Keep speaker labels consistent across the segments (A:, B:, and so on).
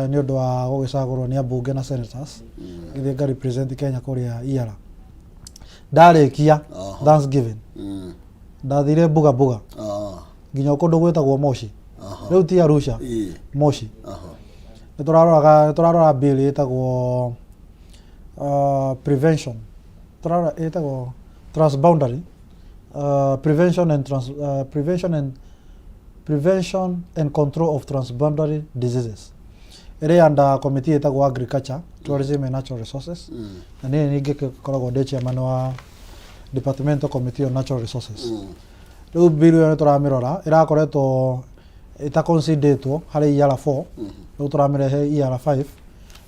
A: Nĩ ũndũ wa gũgĩcagũrwo nĩ ambunge na senators ngĩthiĩ nga represent Kenya kũrĩa EALA. Ndarĩkia Thanksgiving, ndathire Buga Buga nginya kũndũ gwĩtagwo Moshi. Rĩu ti Arusha, Moshi. Nĩ tũraroraga bill ĩtagwo prevention, tũrarora ĩtagwo transboundary prevention and control of transboundary diseases, ĩrĩ under committee ĩtagwo Agriculture, Tourism and Natural Resources, na niĩ ningĩ ngoragwo ndĩ chairman wa departmental committee on natural resources. Rĩu bill ĩyo nĩ tũramĩrora, ĩrakoretwo ĩtaconsiderĩtwo harĩ EALA 4, rĩu tũramĩrehe EALA 5,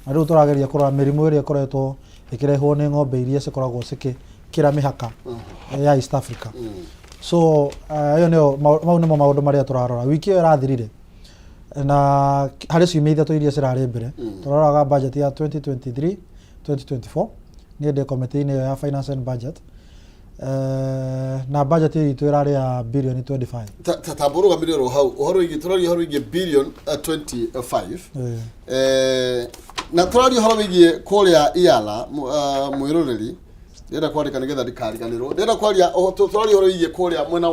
A: na rĩu tũrageria kũrora mĩrimũ ĩrĩa ĩkoretwo ĩkĩrehwo nĩ ng'ombe iria cikoragwo cikĩkĩra mĩhaka ya East Africa. So ĩyo nĩyo mau nĩmo maũndũ marĩa tũrarora wiki ĩyo ĩrathirire na harĩ ciumia 3 iria cirarĩ mbere. Tũraroraga budget ya 2023 2024. Niĩ ndĩ committee-inĩ ĩyo ya finance and budget, na budget itũ ĩrarĩ ya bilioni 25.
B: Ta mũrũgamĩrĩre oro hau ũhoro wĩgiĩ, tũraria ũhoro wĩgiĩ billion 25. Na tũraria ũhoro wĩgiĩ kũrĩa EALA. Mwĩroreri, ndĩrenda kwandĩka nĩgetha ndikariganĩrwo. Ndĩrenda kwaria tũraria ũhoro wĩgiĩ kũrĩa mwena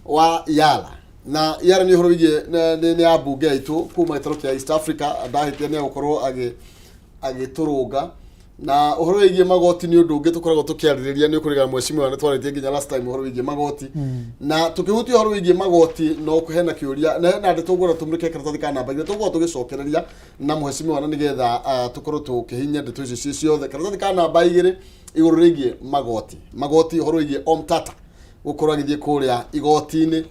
B: wa EALA, na EALA nĩ ũhoro wĩgiĩ nĩ ya mbunge itũ kuma gĩtarũ kĩa East Africa. Ndahĩtia nĩ egũkorwo agĩtũrũnga. Na ũhoro wĩgiĩ magoti nĩ ũndũ ũngĩ tũkoragwo tũkĩarĩrĩria, nĩ ũkũrigana mheshimiwa, nĩ twarĩtie nginya last time ũhoro wĩgiĩ magoti, na tũkĩhutia ũhoro wĩgiĩ magoti no hena kĩũria na hena ndeto ngwenda tũmũrĩke karatathi ka namba 2 tũgũkorwo tũgĩcokereria na mheshimiwa, na nĩgetha tũkorwo tũkĩhinya ndeto icio ciĩ ciothe. Karatathi ka namba 2 igũrũ rĩgiĩ magoti, ũhoro wĩgiĩ Omtata gũkorwo agĩthiĩ kũrĩa igoti-inĩ.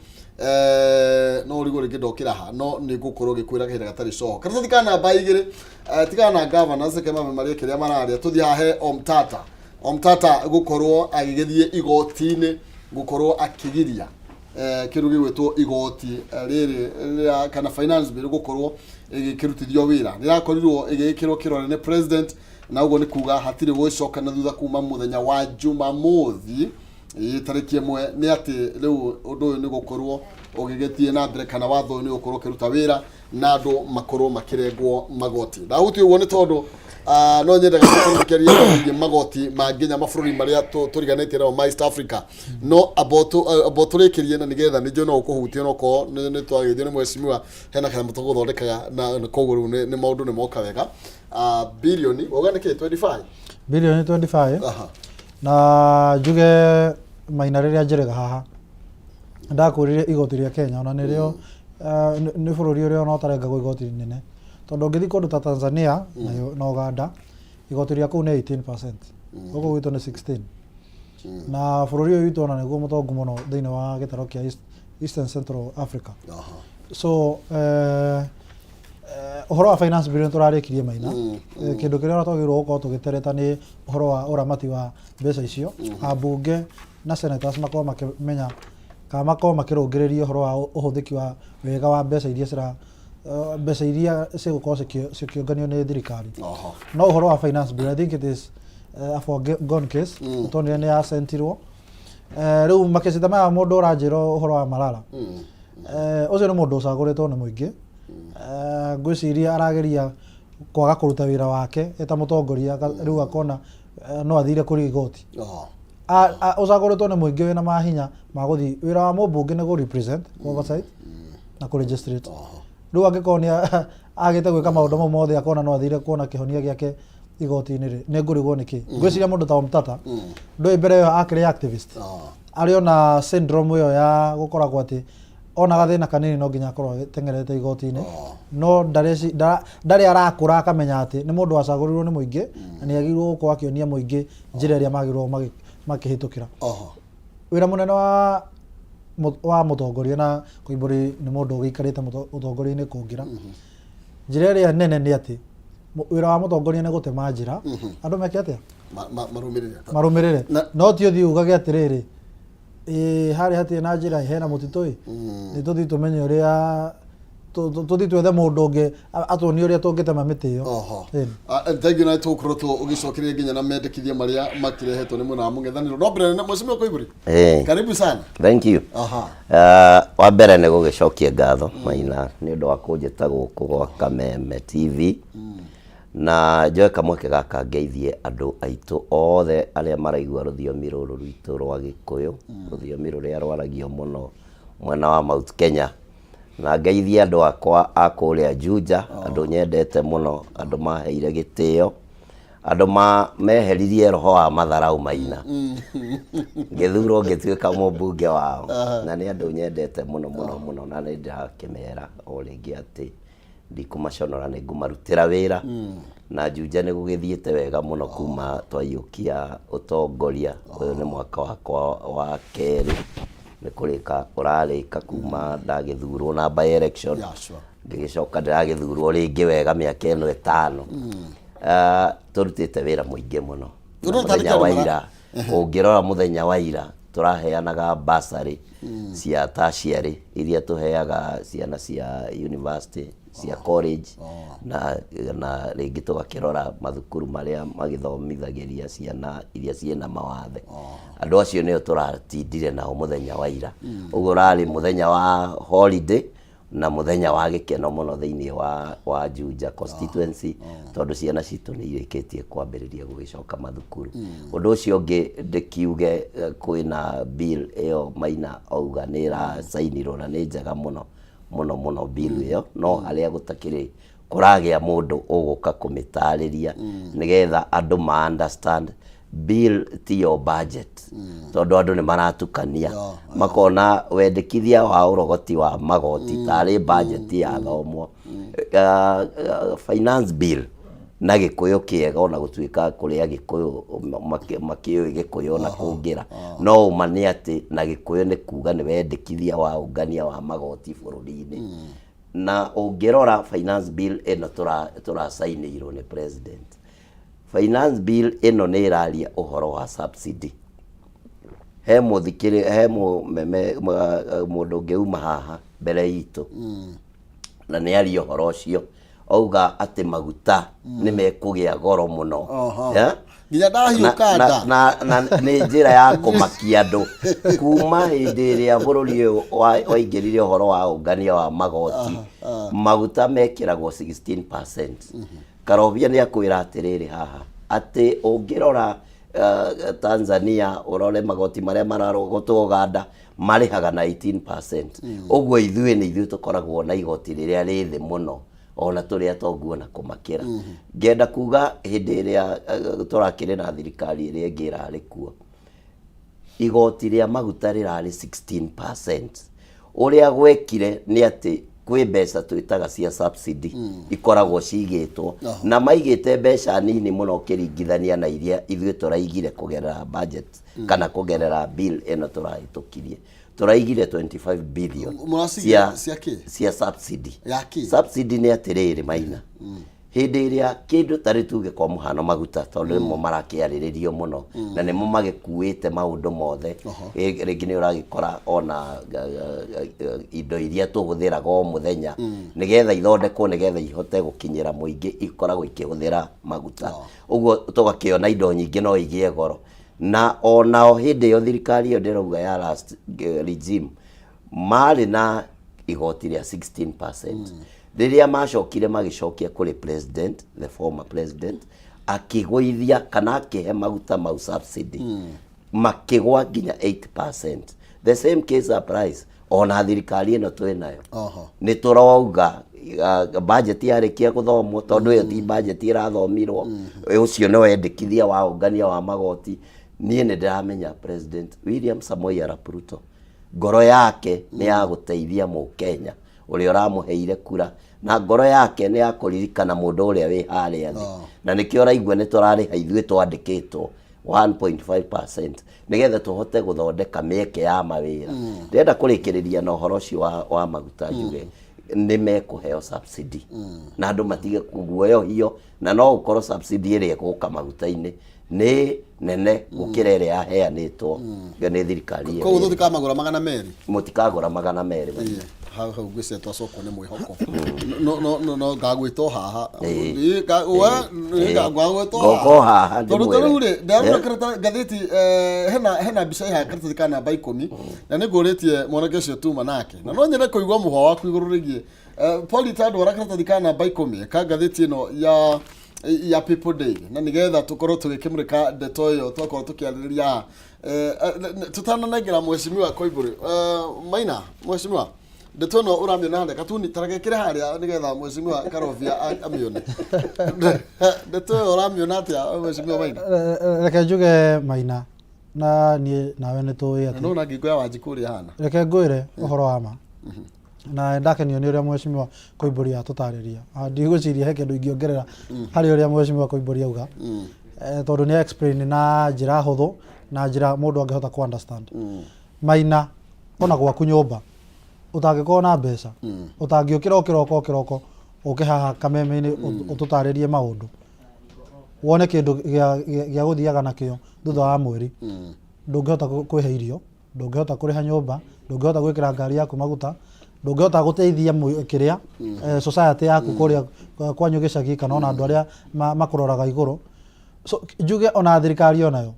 B: No ũrigwo rĩngĩ ndokĩra ha, no nĩ ngũkorwo ngĩkwĩra kahinda gatarĩ coho. Karatathi ka namba 2, tigana na governors, reke mame marĩe kĩrĩa mararĩa. Tũthiĩ hahe Omtata. Omtata gũkorwo agĩgĩthiĩ igoti-inĩ gũkorwo akĩgiria kĩndũ gĩgwĩtwo igoti rĩrĩ rĩa kana finance bill gũkorwo ĩgĩkĩrutithio wĩra. Rĩrakorirwo ĩgĩgĩkĩrwo kĩrore nĩ president, na ũguo nĩ kuga hatirĩ gũcoka na thutha kuma mũthenya wa Jumamothi, ĩĩ, tarĩki 1, nĩ atĩ rĩu ũndũ ũyũ nĩ gũkorwo ũgĩgĩthiĩ na mbere kana watho ũyũ nĩ gũkorwo ũkĩruta wĩra na andũ makorwo makĩrengwo magoti. Ndahutia ũguo nĩ tondũ no nyendaga gũkorwo tũkĩaria ũhoro wĩgiĩ magoti ma nginya mabũrũri marĩa tũriganĩtie namo ma East Africa, no amba tũrĩkĩrie, na nĩgetha nĩ njũĩ no ũkũhutia, no korwo nĩ twagĩthio nĩ mheshimiwa hena kanyamũ tũgũthondekaga, na koguo rĩu nĩ maũndũ nĩ moka wega. Bilioni wauga nĩ kĩ, 25?
A: Bilioni 25. Na njuge Maina, rĩrĩa njĩrĩga haha ndakwĩrire igoti rĩa Kenya ona nĩrĩo nĩ bũrũri ũrĩa ona ũtarengagwo igoti nene, tondũ ũngĩthiĩ kũndũ ta Tanzania na Uganda, igoti rĩa kũu nĩ 18%, gũkũ gwitũ nĩ 16, na bũrũri ũyũ witũ ona nĩguo mũtongu mũno thĩinĩ wa gĩtaro kĩa Eastern Central Africa. So ũhoro wa finance bill nĩ tũrarĩkirie, Maina. Kĩndũ kĩrĩa twagĩrĩirwo gũkorwo tũgĩtereta nĩ ũhoro wa ũramati wa mbeca icio. Ambunge na senators makorwo makĩmenya kana makorwo makĩrũngĩrĩria ũhoro wa ũhũthĩki wa wega wa mbeca iria cira mbeca iria cigũkorwo cikĩũnganio nĩ thirikari. No ũhoro wa finance bill, I think it is a foregone case. Tondũ nĩ yacentirwo. Rĩu makĩcita maya, mũndũ ũranjĩra ũhoro wa Malala, ũcio nĩ mũndũ ũcagũrĩtwo nĩ mũingĩ. Ngwĩciria arageria kwaga kũruta wĩra wake eta mũtongoria, rĩu akona no athire kũrĩ igoti. Ũcagũrĩtwo nĩ mũingĩ wĩna mahinya ma gũthiĩ, wĩra wa mũmbunge nĩ gũ represent, kũ oversight na kũ legislate. Rĩu angĩkorwo nĩ agĩte gwĩka maũndũ mau mothe, akona no athire kuona kĩhonia gĩake igoti-inĩ rĩ, nĩ ngũrigwo nĩ kĩ. Ngwĩciria mũndũ ta Omtata ndũĩ mbere ĩyo akĩrĩ activist, arĩ ona syndrome ĩyo ya gũkoragwo atĩ ona gathĩna kanini no nginya akorwo agĩteng'erete igoti-inĩ. No ndarĩ arakũra akamenya atĩ nĩ mũndũ wacagũrirwo nĩ mũingĩ na nĩ agĩrĩirwo gũkorwo akĩonia mũingĩ njĩra ĩrĩa magĩrĩirwo makĩhĩtũkĩra. Wĩra mũnene wa mũtongoria, na Koimbũri nĩ mũndũ ũgĩikarĩte ũtongoria-inĩ kũngĩra, njĩra ĩrĩa nene nĩ atĩ wĩra wa mũtongoria nĩ gũtema njĩra andũ meke atĩa?
B: Marũmĩrĩre.
A: Marũmĩrĩre. No ti ũthiĩ ugage atĩrĩrĩ, ĩĩ harĩa hatirĩ na njĩra, hena mũtitũ ĩ, nĩ tũthiĩ tũmenye ũrĩa. Tũthiĩ twethe mũndũ ũngĩ atuonie ũrĩa tũngĩtema mĩtĩ ĩyo.
B: Oho.
A: Ĩni.
B: Thank you, na tũgũkorwo ũgĩcokeria nginya na mendekithia marĩa makĩrehetwo nĩ mwena wa mũng'ethanĩro. No mbere nene, Mheshimiwa Koimbũri, karibu sana.
C: Thank you. Wa mbere nĩ gũgĩcokia ngatho, Maina, nĩ ũndũ wa kũnjĩta gũkũ gwa Kameme TV, na njoe kamweke gaka ngeithie andũ aitũ othe arĩa maraigua rũthiomi rũrũ rwitũ rwa Gĩkũyũ, rũthiomi rũrĩa rwaragio mũno mwena wa Mount Kenya, na ngeithie andũ akwa a kũrĩa Juja, andũ nyendete mũno, andũ maheire gĩtĩo, andũ meheririe roho wa matharau Maina, ngĩthurwo ngĩtuĩka mũmbunge wao, na nĩ andũ nyendete mũno mũno mũno, na nĩ ndĩrakĩmera o rĩngĩ atĩ ndikũmaconora, nĩ ngũmarutĩra wĩra. Na Juja nĩ gũgĩthiĩte wega mũno kuma twaiyũkia ũtongoria. Ũyũ nĩ mwaka wakwa wa kerĩ nĩ kũrĩka ũrarĩka kuma ndagĩthurwo na by election. Ngĩgĩcoka ndĩragĩthurwo rĩngĩ wega mĩaka ĩno 5. Tũrutĩte wĩra mũingĩ mũno. Na
B: Ũrona tarĩ
C: mũthenya
B: kĩndũ
C: wa ira, ũngĩrora mũthenya wa ira, tũraheanaga bursary cia tertiary iria tũheaga ciana cia university, cia college, na rĩngĩ tũgakĩrora mathukuru marĩa magĩthomithagĩria ciana iria ciĩna mawathe. Andũ acio nĩo tũratindire nao mũthenya wa ira. Ũguo ũrarĩ mũthenya wa holiday na mũthenya wa gĩkeno mũno thĩinĩ wa Juja constituency, tondũ ciana citũ nĩ irĩkĩtie kwambĩrĩria gũgĩcoka mathukuru. Ũndũ ũcio ũngĩ ndĩkiuge, kwĩna bill ĩyo Maina auga nĩ ĩracainirwo, na nĩ njega mũno mũno mũno bill ĩyo, no harĩa gũtakĩrĩ kũragĩa mũndũ ũgũka kũmĩtarĩria nĩgetha andũ ma understand bill tiyo budget, tondũ andũ nĩ maratukania, makona wendekithia wa ũrogoti wa magoti tarĩ budget yathomwo. Finance bill na Gĩkũyũ kĩega, ona gũtuĩka kũrĩ Agĩkũyũ makĩũĩ Gĩkũyũ ona kũngĩra, no ũma nĩ atĩ na Gĩkũyũ nĩ kuga nĩ wendekithia wa ũngania wa magoti bũrũri-inĩ. Na ũngĩrora finance bill ĩno tũracainĩirwo nĩ president, finance bill ĩno nĩ ĩraria ũhoro wa subsidy. He mũthikĩrĩ, he mũmeme, mũndũ ũngĩ uma haha mbere itũ na nĩ aria ũhoro ũcio, auga atĩ maguta nĩ mekũgĩa goro mũno. Yeah?
B: Nginya ndahiũka nda.
C: Na nĩ njĩra ya kũmakia andũ. Kuma hĩndĩ ĩrĩa bũrũri ũyũ waingĩrire ũhoro wa ũngania wa magoti, maguta mekĩragwo 16%. Karobia nĩ akwĩra atĩrĩrĩ haha atĩ ũngĩrora Tanzania, ũrore magoti marĩa mararogotwo Uganda, marĩhaga na 18%. Ũguo ithuĩ nĩ ithuĩ tũkoragwo na igoti rĩrĩa rĩ thĩ mũno, ona tũrĩ atongu ona kũmakĩra. Ngenda kuga hĩndĩ ĩrĩa tũrakĩrĩ na thirikari ĩrĩa ĩngĩ ĩrarĩ kuo, igoti rĩa maguta rĩrarĩ 16%. Ũrĩa gwekire nĩ atĩ kwĩ mbeca twĩtaga cia subsidy ikoragwo cigĩtwo, na maigĩte mbeca nini mũno ũkĩringithania na iria ithuĩ tũraigire kũgerera budget kana kũgerera bill ĩno tũrahĩtũkirie. Tũraigire 25 billion.
B: Mũracigire cia kĩ?
C: Cia subsidy.
B: Ya kĩ?
C: Subsidy nĩ atĩrĩrĩ, Maina, hĩndĩ ĩrĩa kĩndũ tarĩ tuge kwa mũhano maguta, tondũ nĩmo marakĩarĩrĩrio mũno na nĩmo magĩkuĩte maũndũ mothe. Rĩngĩ nĩ ũragĩkora ona indo iria tũhũthĩraga o mũthenya, nĩgetha ithondekwo, nĩgetha ihote gũkinyĩra mũingĩ, ikoragwo ikĩhũthĩra maguta. Ũguo tũgakĩona indo nyingĩ no igĩe goro. Na onao hĩndĩ ĩyo thirikari ĩyo ndĩrauga ya last regime marĩ na igoti rĩa 16%. Rĩrĩa macokire magĩcokia kũrĩ president, the former president, akĩgũithia kana akĩhe maguta mau subsidy, makĩgwa nginya 8%. The same case applies ona thirikari ĩno twĩ nayo. Nĩ tũrauga budget yarĩkia gũthomwo, tondũ ĩyo ti budget ĩrathomirwo, ũcio nĩ wendekithia wa ũngania wa magoti. Niĩ nĩ ndĩramenya President William Samoei Arap Ruto ngoro yake nĩ ya gũteithia mũkenya ũrĩa ũramũheire kura, na ngoro yake nĩ ya kũririkana mũndũ ũrĩa wĩ harĩa thĩ. Na nĩkĩo ũraigua nĩ tũrarĩha ithuĩ twandĩkĩtwo 1.5% nĩgetha tũhote gũthondeka mĩeke ya mawĩra. Ndĩrenda kũrĩkĩrĩria na ũhoro ũcio wa maguta, njuge nĩ mekũheo subsidy na andũ matige kũguoyohio, na no ũkorwo subsidy ĩrĩa ĩgũka maguta-inĩ nĩ nene gũkĩra ĩrĩa yaheanĩtwo nĩ thirikari ĩyo.
B: Koguo tũtikamagũra 200.
C: Mũtikagũra 200.
B: Iye. Hau hau ngwĩciria twacokwo nĩ mwĩhoko. No no no no ngagwĩta o haha.
C: Ĩĩ.
B: Ĩĩ, we, ĩĩ, ngagwĩta o
C: Ngoka o haha
B: Tondũ
C: ndĩmwĩre.
B: ta rĩu rĩ, ndarora karatathi ngathĩti hena hena mbica ĩ haha karatathi ka namba 10 na nĩ ngũrĩtie mwanake ũcio tuma nake. Na no nyende kũigua mũhwa waku igũrũ rĩgiĩ Paul tandwara karatathi ka namba 10 ka ngathĩti ĩno ya ya People Daily na nigetha tukorwo tũgĩkĩmũrĩka ndeto ĩyo twakorwo tũkĩarĩrĩria haha. Tũtananengera mheshimiwa Koimbũri, Maina, mheshimiwa, ndeto ĩno ũramĩona harĩa katuni taragekĩre harĩa nigetha mheshimiwa Karobia amĩone. Ndeto ĩyo ũramĩona atĩa mheshimiwa Maina?
A: Reke njuge Maina na niĩ nawe nĩ tũĩ atĩ
B: Nona ngingo ya Wanjikũ ũrĩa ĩhana.
A: Reke ngwĩre ũhoro wa ma na ndakenio nĩ ũrĩa mheshimiwa Koimbũri atũtarĩria. Ndigwĩciria he kĩndũ ingĩongerera harĩ ũrĩa mheshimiwa Koimbũri auga, tondũ nĩ explain na njĩra hũthũ na njĩra mũndũ angĩhota kũ understand. Maina, ona gwaku nyũmba ũtangĩkorwo na mbeca, ũtangĩũkĩra o kĩroko o kĩroko ũke haha kameme-inĩ ũtũtarĩrie maũndũ, wone kĩndũ gĩa gũthiaga nakĩo thutha wa mweri, ndũngĩhota kwĩhe irio, ndũngĩhota kũrĩha nyũmba, ndũngĩhota gwĩkĩra ngari yaku maguta, ndũngĩhota gũteithia kĩrĩa society yaku kũrĩa kwanyu gĩcagi kana ona andũ arĩa makũroraga igũrũ. So njuge ona thirikari onayo,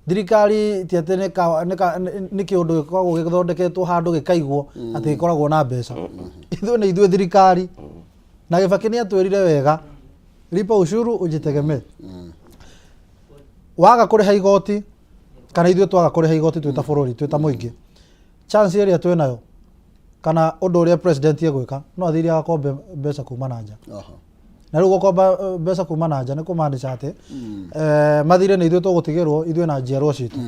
A: thirikari ti atĩ nĩ kĩũndũ gĩkoragwo gĩthondeketwo handũ gĩkaigwo atĩ gĩkoragwo na mbeca. Ithuĩ nĩ ithuĩ thirikari, na Gĩbakĩ nĩ atwĩrire wega, lipa ushuru ujitegemee. Waga kũrĩha igoti, kana ithuĩ twaga kũrĩha igoti twĩ ta bũrũri, twĩ ta mũingĩ, chance ĩrĩa twĩ nayo kana ũndũ ũrĩa president egwĩka, no athire agakombe mbeca kuma na nja. Na rĩu gũkomba mbeca kuma na nja nĩ kũmaanisha atĩ mathirĩ nĩ ithuĩ tũgũtigĩrwo, ithuĩ na njiarwa citũ.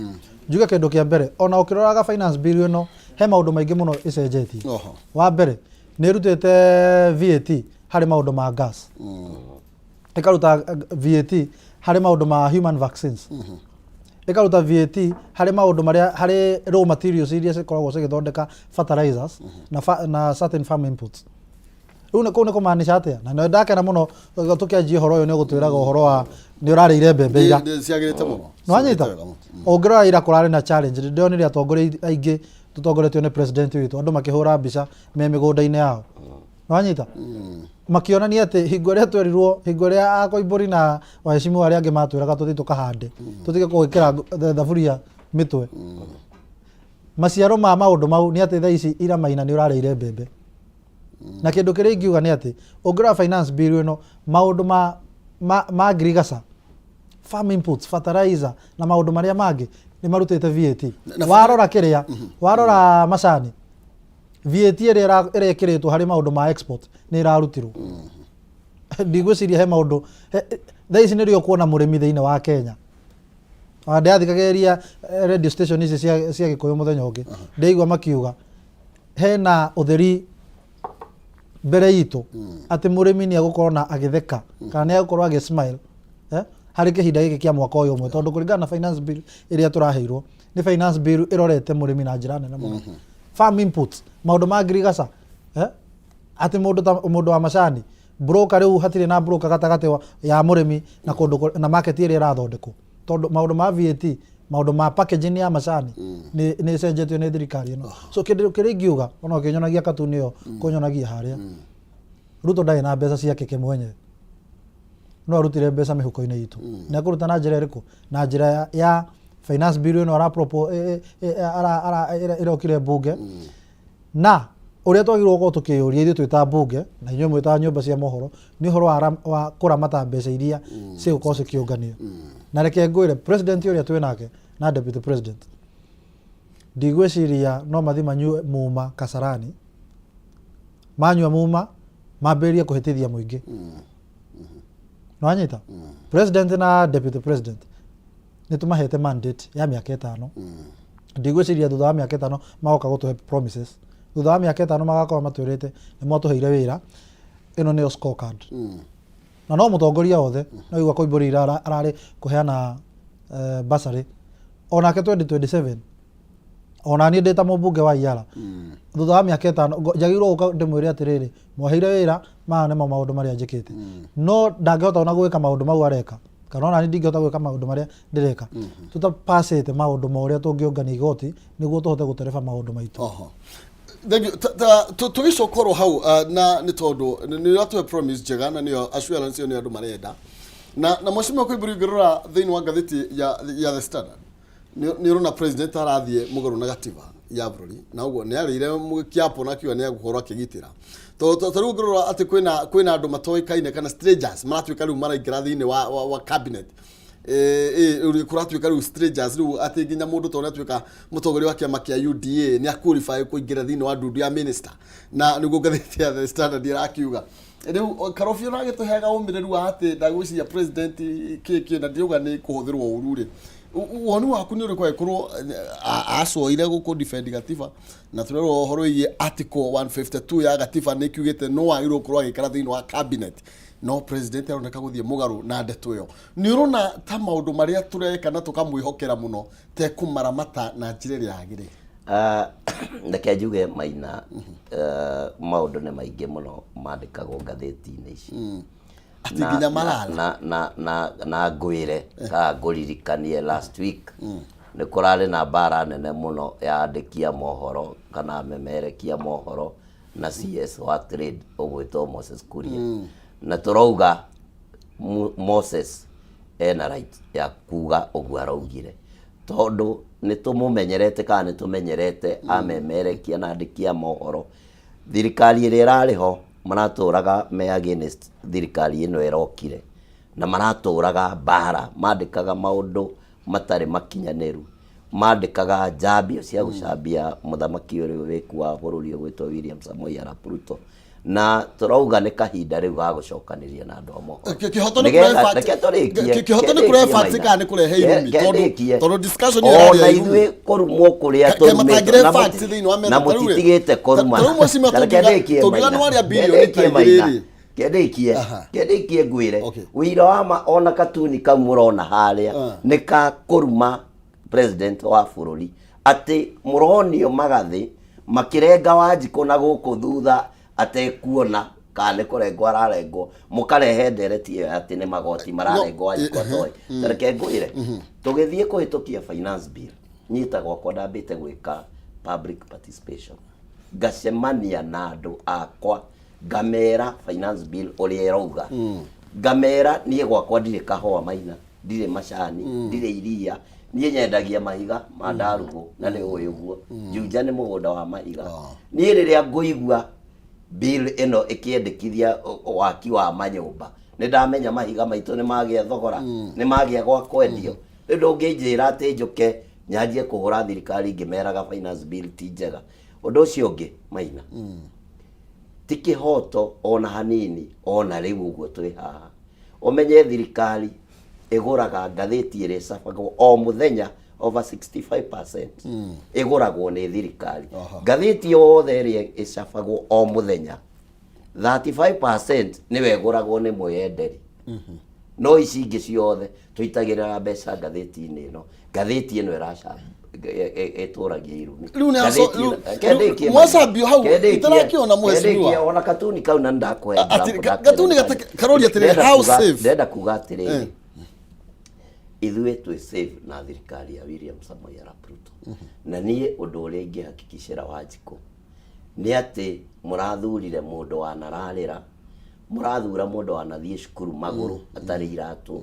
A: Njuge kĩndũ kĩa mbere, ona ũkĩroraga finance bill ĩno, he maũndũ maingĩ mũno ĩcenjetie. Wa mbere, nĩ ĩrutĩte VAT harĩ maũndũ ma gas. Ĩkaruta VAT harĩ maũndũ ma human vaccines. Ĩkaruta VAT harĩ maũndũ marĩa, harĩ raw materials iria cikoragwo cigĩthondeka fertilizers na certain farm inputs. Rĩu kũu nĩ kũmaanisha atĩa? Na nĩ ndakena mũno tũkĩanjia ũhoro ũyũ nĩ ũgũtwĩraga ũhoro wa nĩ ũrarĩire mbembe ira.
B: Nĩ ciagĩrĩte mũno.
A: Nĩwanyita?
B: Ciagĩrĩte wega mũno.
A: Ũngĩrora ira kũrarĩ na challenge, ndĩronire atongoria aingĩ tũtongoretio nĩ president witũ, andũ makĩhũra mbica me mĩgũnda-inĩ yao. Nĩwanyita? Makĩonania atĩ hingo ĩrĩa twerirwo, hingo ĩrĩa akoimbũri na waheshimiwa arĩa angĩ matwĩraga tũthiĩ tũkahande, tũtige gwĩkĩra thaburia mĩtwe. Maciaro ma maũndũ mau nĩ atĩ thaa ici ira Maina nĩ ũrarĩire mbembe. Na kĩndũ kĩrĩa ingiuga nĩ atĩ ũngĩrora finance bill ĩno, maũndũ ma ngirigaca, farm inputs, fertilizer na maũndũ marĩa mangĩ nĩ marutĩte VAT. Warora kĩrĩa, warora macani, VAT ĩrĩa ĩrekĩrĩtwo harĩ maũndũ ma export nĩ ĩrarutirwo. Ndigwĩciria he maũndũ, thaa ici nĩrĩo ũkuona mũrĩmi thĩinĩ wa Kenya. Ona ndĩrathikagĩrĩria radio station ici cia Gĩkũyũ mũthenya ũngĩ, ndĩraigua makiuga hena ũtheri mbere itũ atĩ mũrĩmi nĩ egũkorwo na agĩtheka kana nĩ egũkorwo agĩ smile harĩ kĩhinda gĩkĩ kĩa mwaka ũyũ ũmwe, tondũ kũringana na finance bill ĩrĩa tũraheirwo nĩ finance bill ĩrorete mũrĩmi na njĩra nene mũno. Farm inputs, maũndũ ma ngirigaca, atĩ mũndũ ta mũndũ wa macani broker, rĩu hatirĩ na broker gatagatĩ ya mũrĩmi na kũndũ na market ĩrĩa ĩrathondekwo, tondũ maũndũ ma VAT, maũndũ ma packaging ya macani nĩ ĩcenjetio nĩ thirikari ĩno. So kĩndũ kĩrĩa ingiuga, ona ũkĩnyonagia katuni ĩyo kũnyonagia harĩa, Ruto ndarĩ na mbeca ciake ke mwenyewe, no arutire mbeca mĩhuko-inĩ itũ. Na ekũruta na njĩra ĩrĩkũ? Na njĩra ya finance bill ĩno ĩrokire mbunge. Na ũrĩa twagĩrĩirwo gũkorwo tũkĩyũria ithuĩ twĩ ta mbunge na inyuĩ mwĩ ta nyũmba cia mohoro nĩ ũhoro wa kũramata mbeca iria cigũkorwo cikĩũnganio. Na reke ngwĩre, president ũrĩa twĩ nake na deputy president, ndigwĩciria no mathiĩ manyue muma Kasarani, manyua muma mambĩrĩrie kũhĩtithia mũingĩ. Nĩwanyita? President na deputy president nĩ tũmahete mandate ya mĩaka 5. Ndigwĩciria thutha wa mĩaka 5 magoka gũtũhe promises. Thutha wa mĩaka 5 magakorwo matwĩrĩte nĩ mwatũheire wĩra, ĩno nĩyo scorecard. Na no mũtongoria wothe no igua Koimbũri ira ararĩ kũheana bursary onake 2027, ona niĩ ndĩ ta mũmbunge wa Iara, thutha wa mĩaka 5 njagĩrĩirwo gũka ndĩmwĩre atĩrĩrĩ, mwaheire wĩra, maya nĩmo maũndũ marĩa njĩkĩte. No ndangĩhota ona gwĩka maũndũ mau areka, kana ona niĩ ndingĩhota gwĩka maũndũ marĩa ndĩreka tũtapacĩte maũndũ ma ũrĩa tũngĩũngania igoti nĩguo tũhote gũtereba maũndũ maitũ.
B: Thank you. Tũgĩcoka oro hau na nĩ tondũ nĩ ũratũhe promise njega na nĩyo assurance ĩyo nĩ andũ marenda na mheshimiwa Koimbũri, ũngĩrora thĩinĩ wa ngathĩti ya The Standard, nĩ ũrona president arathiĩ mũgarũ na gatiba ya bũrũri, na ũguo nĩ arĩire kĩapo na akiuga nĩ egũkorwo akĩgitĩra, tondũ ta rĩu ũngĩrora atĩ kwĩna andũ matoĩkaine kana strangers maratuĩka rĩu maraingĩra thĩinĩ wa cabinet. Rĩu kũratuĩka rĩu strangers, rĩu atĩ nginya mũndũ tondũ atuĩka mũtongoria wa kĩama kĩa UDA nĩ aqualify kũingĩra thĩinĩ wa ndundu ya minister, na nĩguo ngathĩti ya The Standard ĩrakiuga. Rĩu Karobio nagĩtũheaga ũmĩrĩru wa atĩ ndagwĩciria president kĩ na ndiauga nĩ kũhũthĩrwo ũru rĩ, woni waku nĩ ũrĩkũ angĩkorwo acoire gũkũ defend gatiba, na tũrerwo ũhoro wĩgiĩ article 152 ya gatiba nĩ kiugĩte no wagĩrĩirwo gũkorwo agĩikara thĩinĩ wa cabinet, no president aroneka gũthiĩ mũgarũ na ndeto ĩyo? Nĩ ũrona ta maũndũ marĩa tũreka na tũkamwĩhokera mũno tekũmaramata na njĩra ĩrĩa yagĩrĩire?
C: Reke njuge Maina, maũndũ nĩ maingĩ mũno mandĩkagwo ngathĩti-inĩ ici.
B: Atĩ nginya marara.
C: Na ngwĩre kana ngũririkanie, last week nĩ kũrarĩ na mbara nene mũno ya andĩki a mohoro kana amemerekia mohoro na CS wa trade ũgwĩtwo Moses Kuria, na tũrauga Moses ena right ya kuga ũguo araugire, tondũ nĩ tũmũmenyerete kana nĩ tũmenyerete amemerekia na andĩki a mohoro. Thirikari ĩrĩa ĩrarĩ ho maratũraga me against thirikari ĩno ĩrokire, na maratũraga mbara, mandĩkaga maũndũ matarĩ makinyanĩru, mandĩkaga njambio cia gũcambia mũthamaki ũrĩa wĩku wa bũrũri ũgwĩtwo William Samoei Arap Ruto, na tũrauga nĩ kahinda rĩu ga gũcokanĩria na andũ a mohoro.
B: Kĩhoto nĩ kũrehe
C: Nĩgetha- reke tũrĩkie.
B: Kĩhoto nĩ kũrehe
C: Kendĩkie
B: facts
C: Maina.
B: kana nĩ kũrehe irumi?
C: Kendĩkie.
B: Tondũ discussion ĩyo
C: Ona
B: ĩrarĩ ya irumi.
C: ithuĩ kũrumwo kũrĩa
B: Ke matangĩrehe
C: tũrumĩtwo na
B: facts thĩinĩ wa metha,
C: na
B: ta rĩu rĩ,
C: mũtitigĩte kũrumana.
B: ta rĩu mheshimiwa,
C: Ta reke ndĩkie,
B: tũngiuga
C: Maina.
B: nĩ waria bilioni
C: Kendĩkie,
B: ta igĩrĩ
C: Maina.
B: rĩ.
C: Kendĩkie. Kendĩkie ngwĩre. Ũira wa ma, ona katuni kau mũrona harĩa nĩ ka kũruma president wa bũrũri, atĩ mũronio magathĩ makĩrenga Wanjikũ na gũkũ thutha atekuona kana nĩ kũrengwo ararengwo, mũkarehe ndereti ĩyo atĩ nĩ magoti mararengwo Wanjikũ atoĩ. Ta reke ngwĩre, tũgĩthiĩ kũhĩtũkia finance bill, niĩ ta gwakwa ndambĩte gwĩka public participation, ngacemania na andũ akwa, ngamera finance bill ũrĩa ĩrauga, ngamera niĩ gwakwa ndirĩ kahũa Maina, ndirĩ macani, ndirĩ iria, niĩ nyendagia mahiga ma ndarugũ, na nĩ ũĩ ũguo Juja nĩ mũgũnda wa mahiga. Niĩ rĩrĩa ngũigua bill ĩno ĩkĩendekithia waki wa manyũmba, nĩ ndamenya mahiga maitũ nĩ magĩa thogora, nĩ magĩa gwa kwendio. Rĩu ndũngĩnjĩra atĩ njũke nyanjie kũhũra thirikari ngĩmeraga finance bill ti njega. Ũndũ ũcio ũngĩ Maina, ti kĩhoto ona hanini. Ona rĩu ũguo twĩ haha, ũmenye thirikari ĩgũraga ngathĩti ĩrĩa ĩcabagwo o mũthenya, over 65% ĩgũragwo nĩ thirikari. Ngathĩti yothe ĩrĩa ĩcabagwo o mũthenya, 35% nĩwe ĩgũragwo nĩ mwĩyenderi, no ici ingĩ ciothe tũitagĩrĩra mbeca ngathĩti-inĩ ĩno. Ngathĩti ĩno ĩtũragia irumi.
B: Rĩu nĩ
C: Ngathĩti
B: rĩu mwacambio hau, itarakĩona mheshimiwa.
C: Kendĩkie, ona katuni kau na ndakũhe example, ndakũhe
B: katuni karoria atĩrĩrĩ, how safe?
C: Ndĩrenda kuga atĩrĩrĩ, ithuĩ twĩ safe na thirikari ya William Samoei Arap Ruto, na niĩ ũndũ ũrĩa ingĩhakikicĩra Wanjikũ nĩ atĩ mũrathurire mũndũ wanararĩra, mũrathura mũndũ wanathiĩ cukuru magũrũ atarĩ iratũ,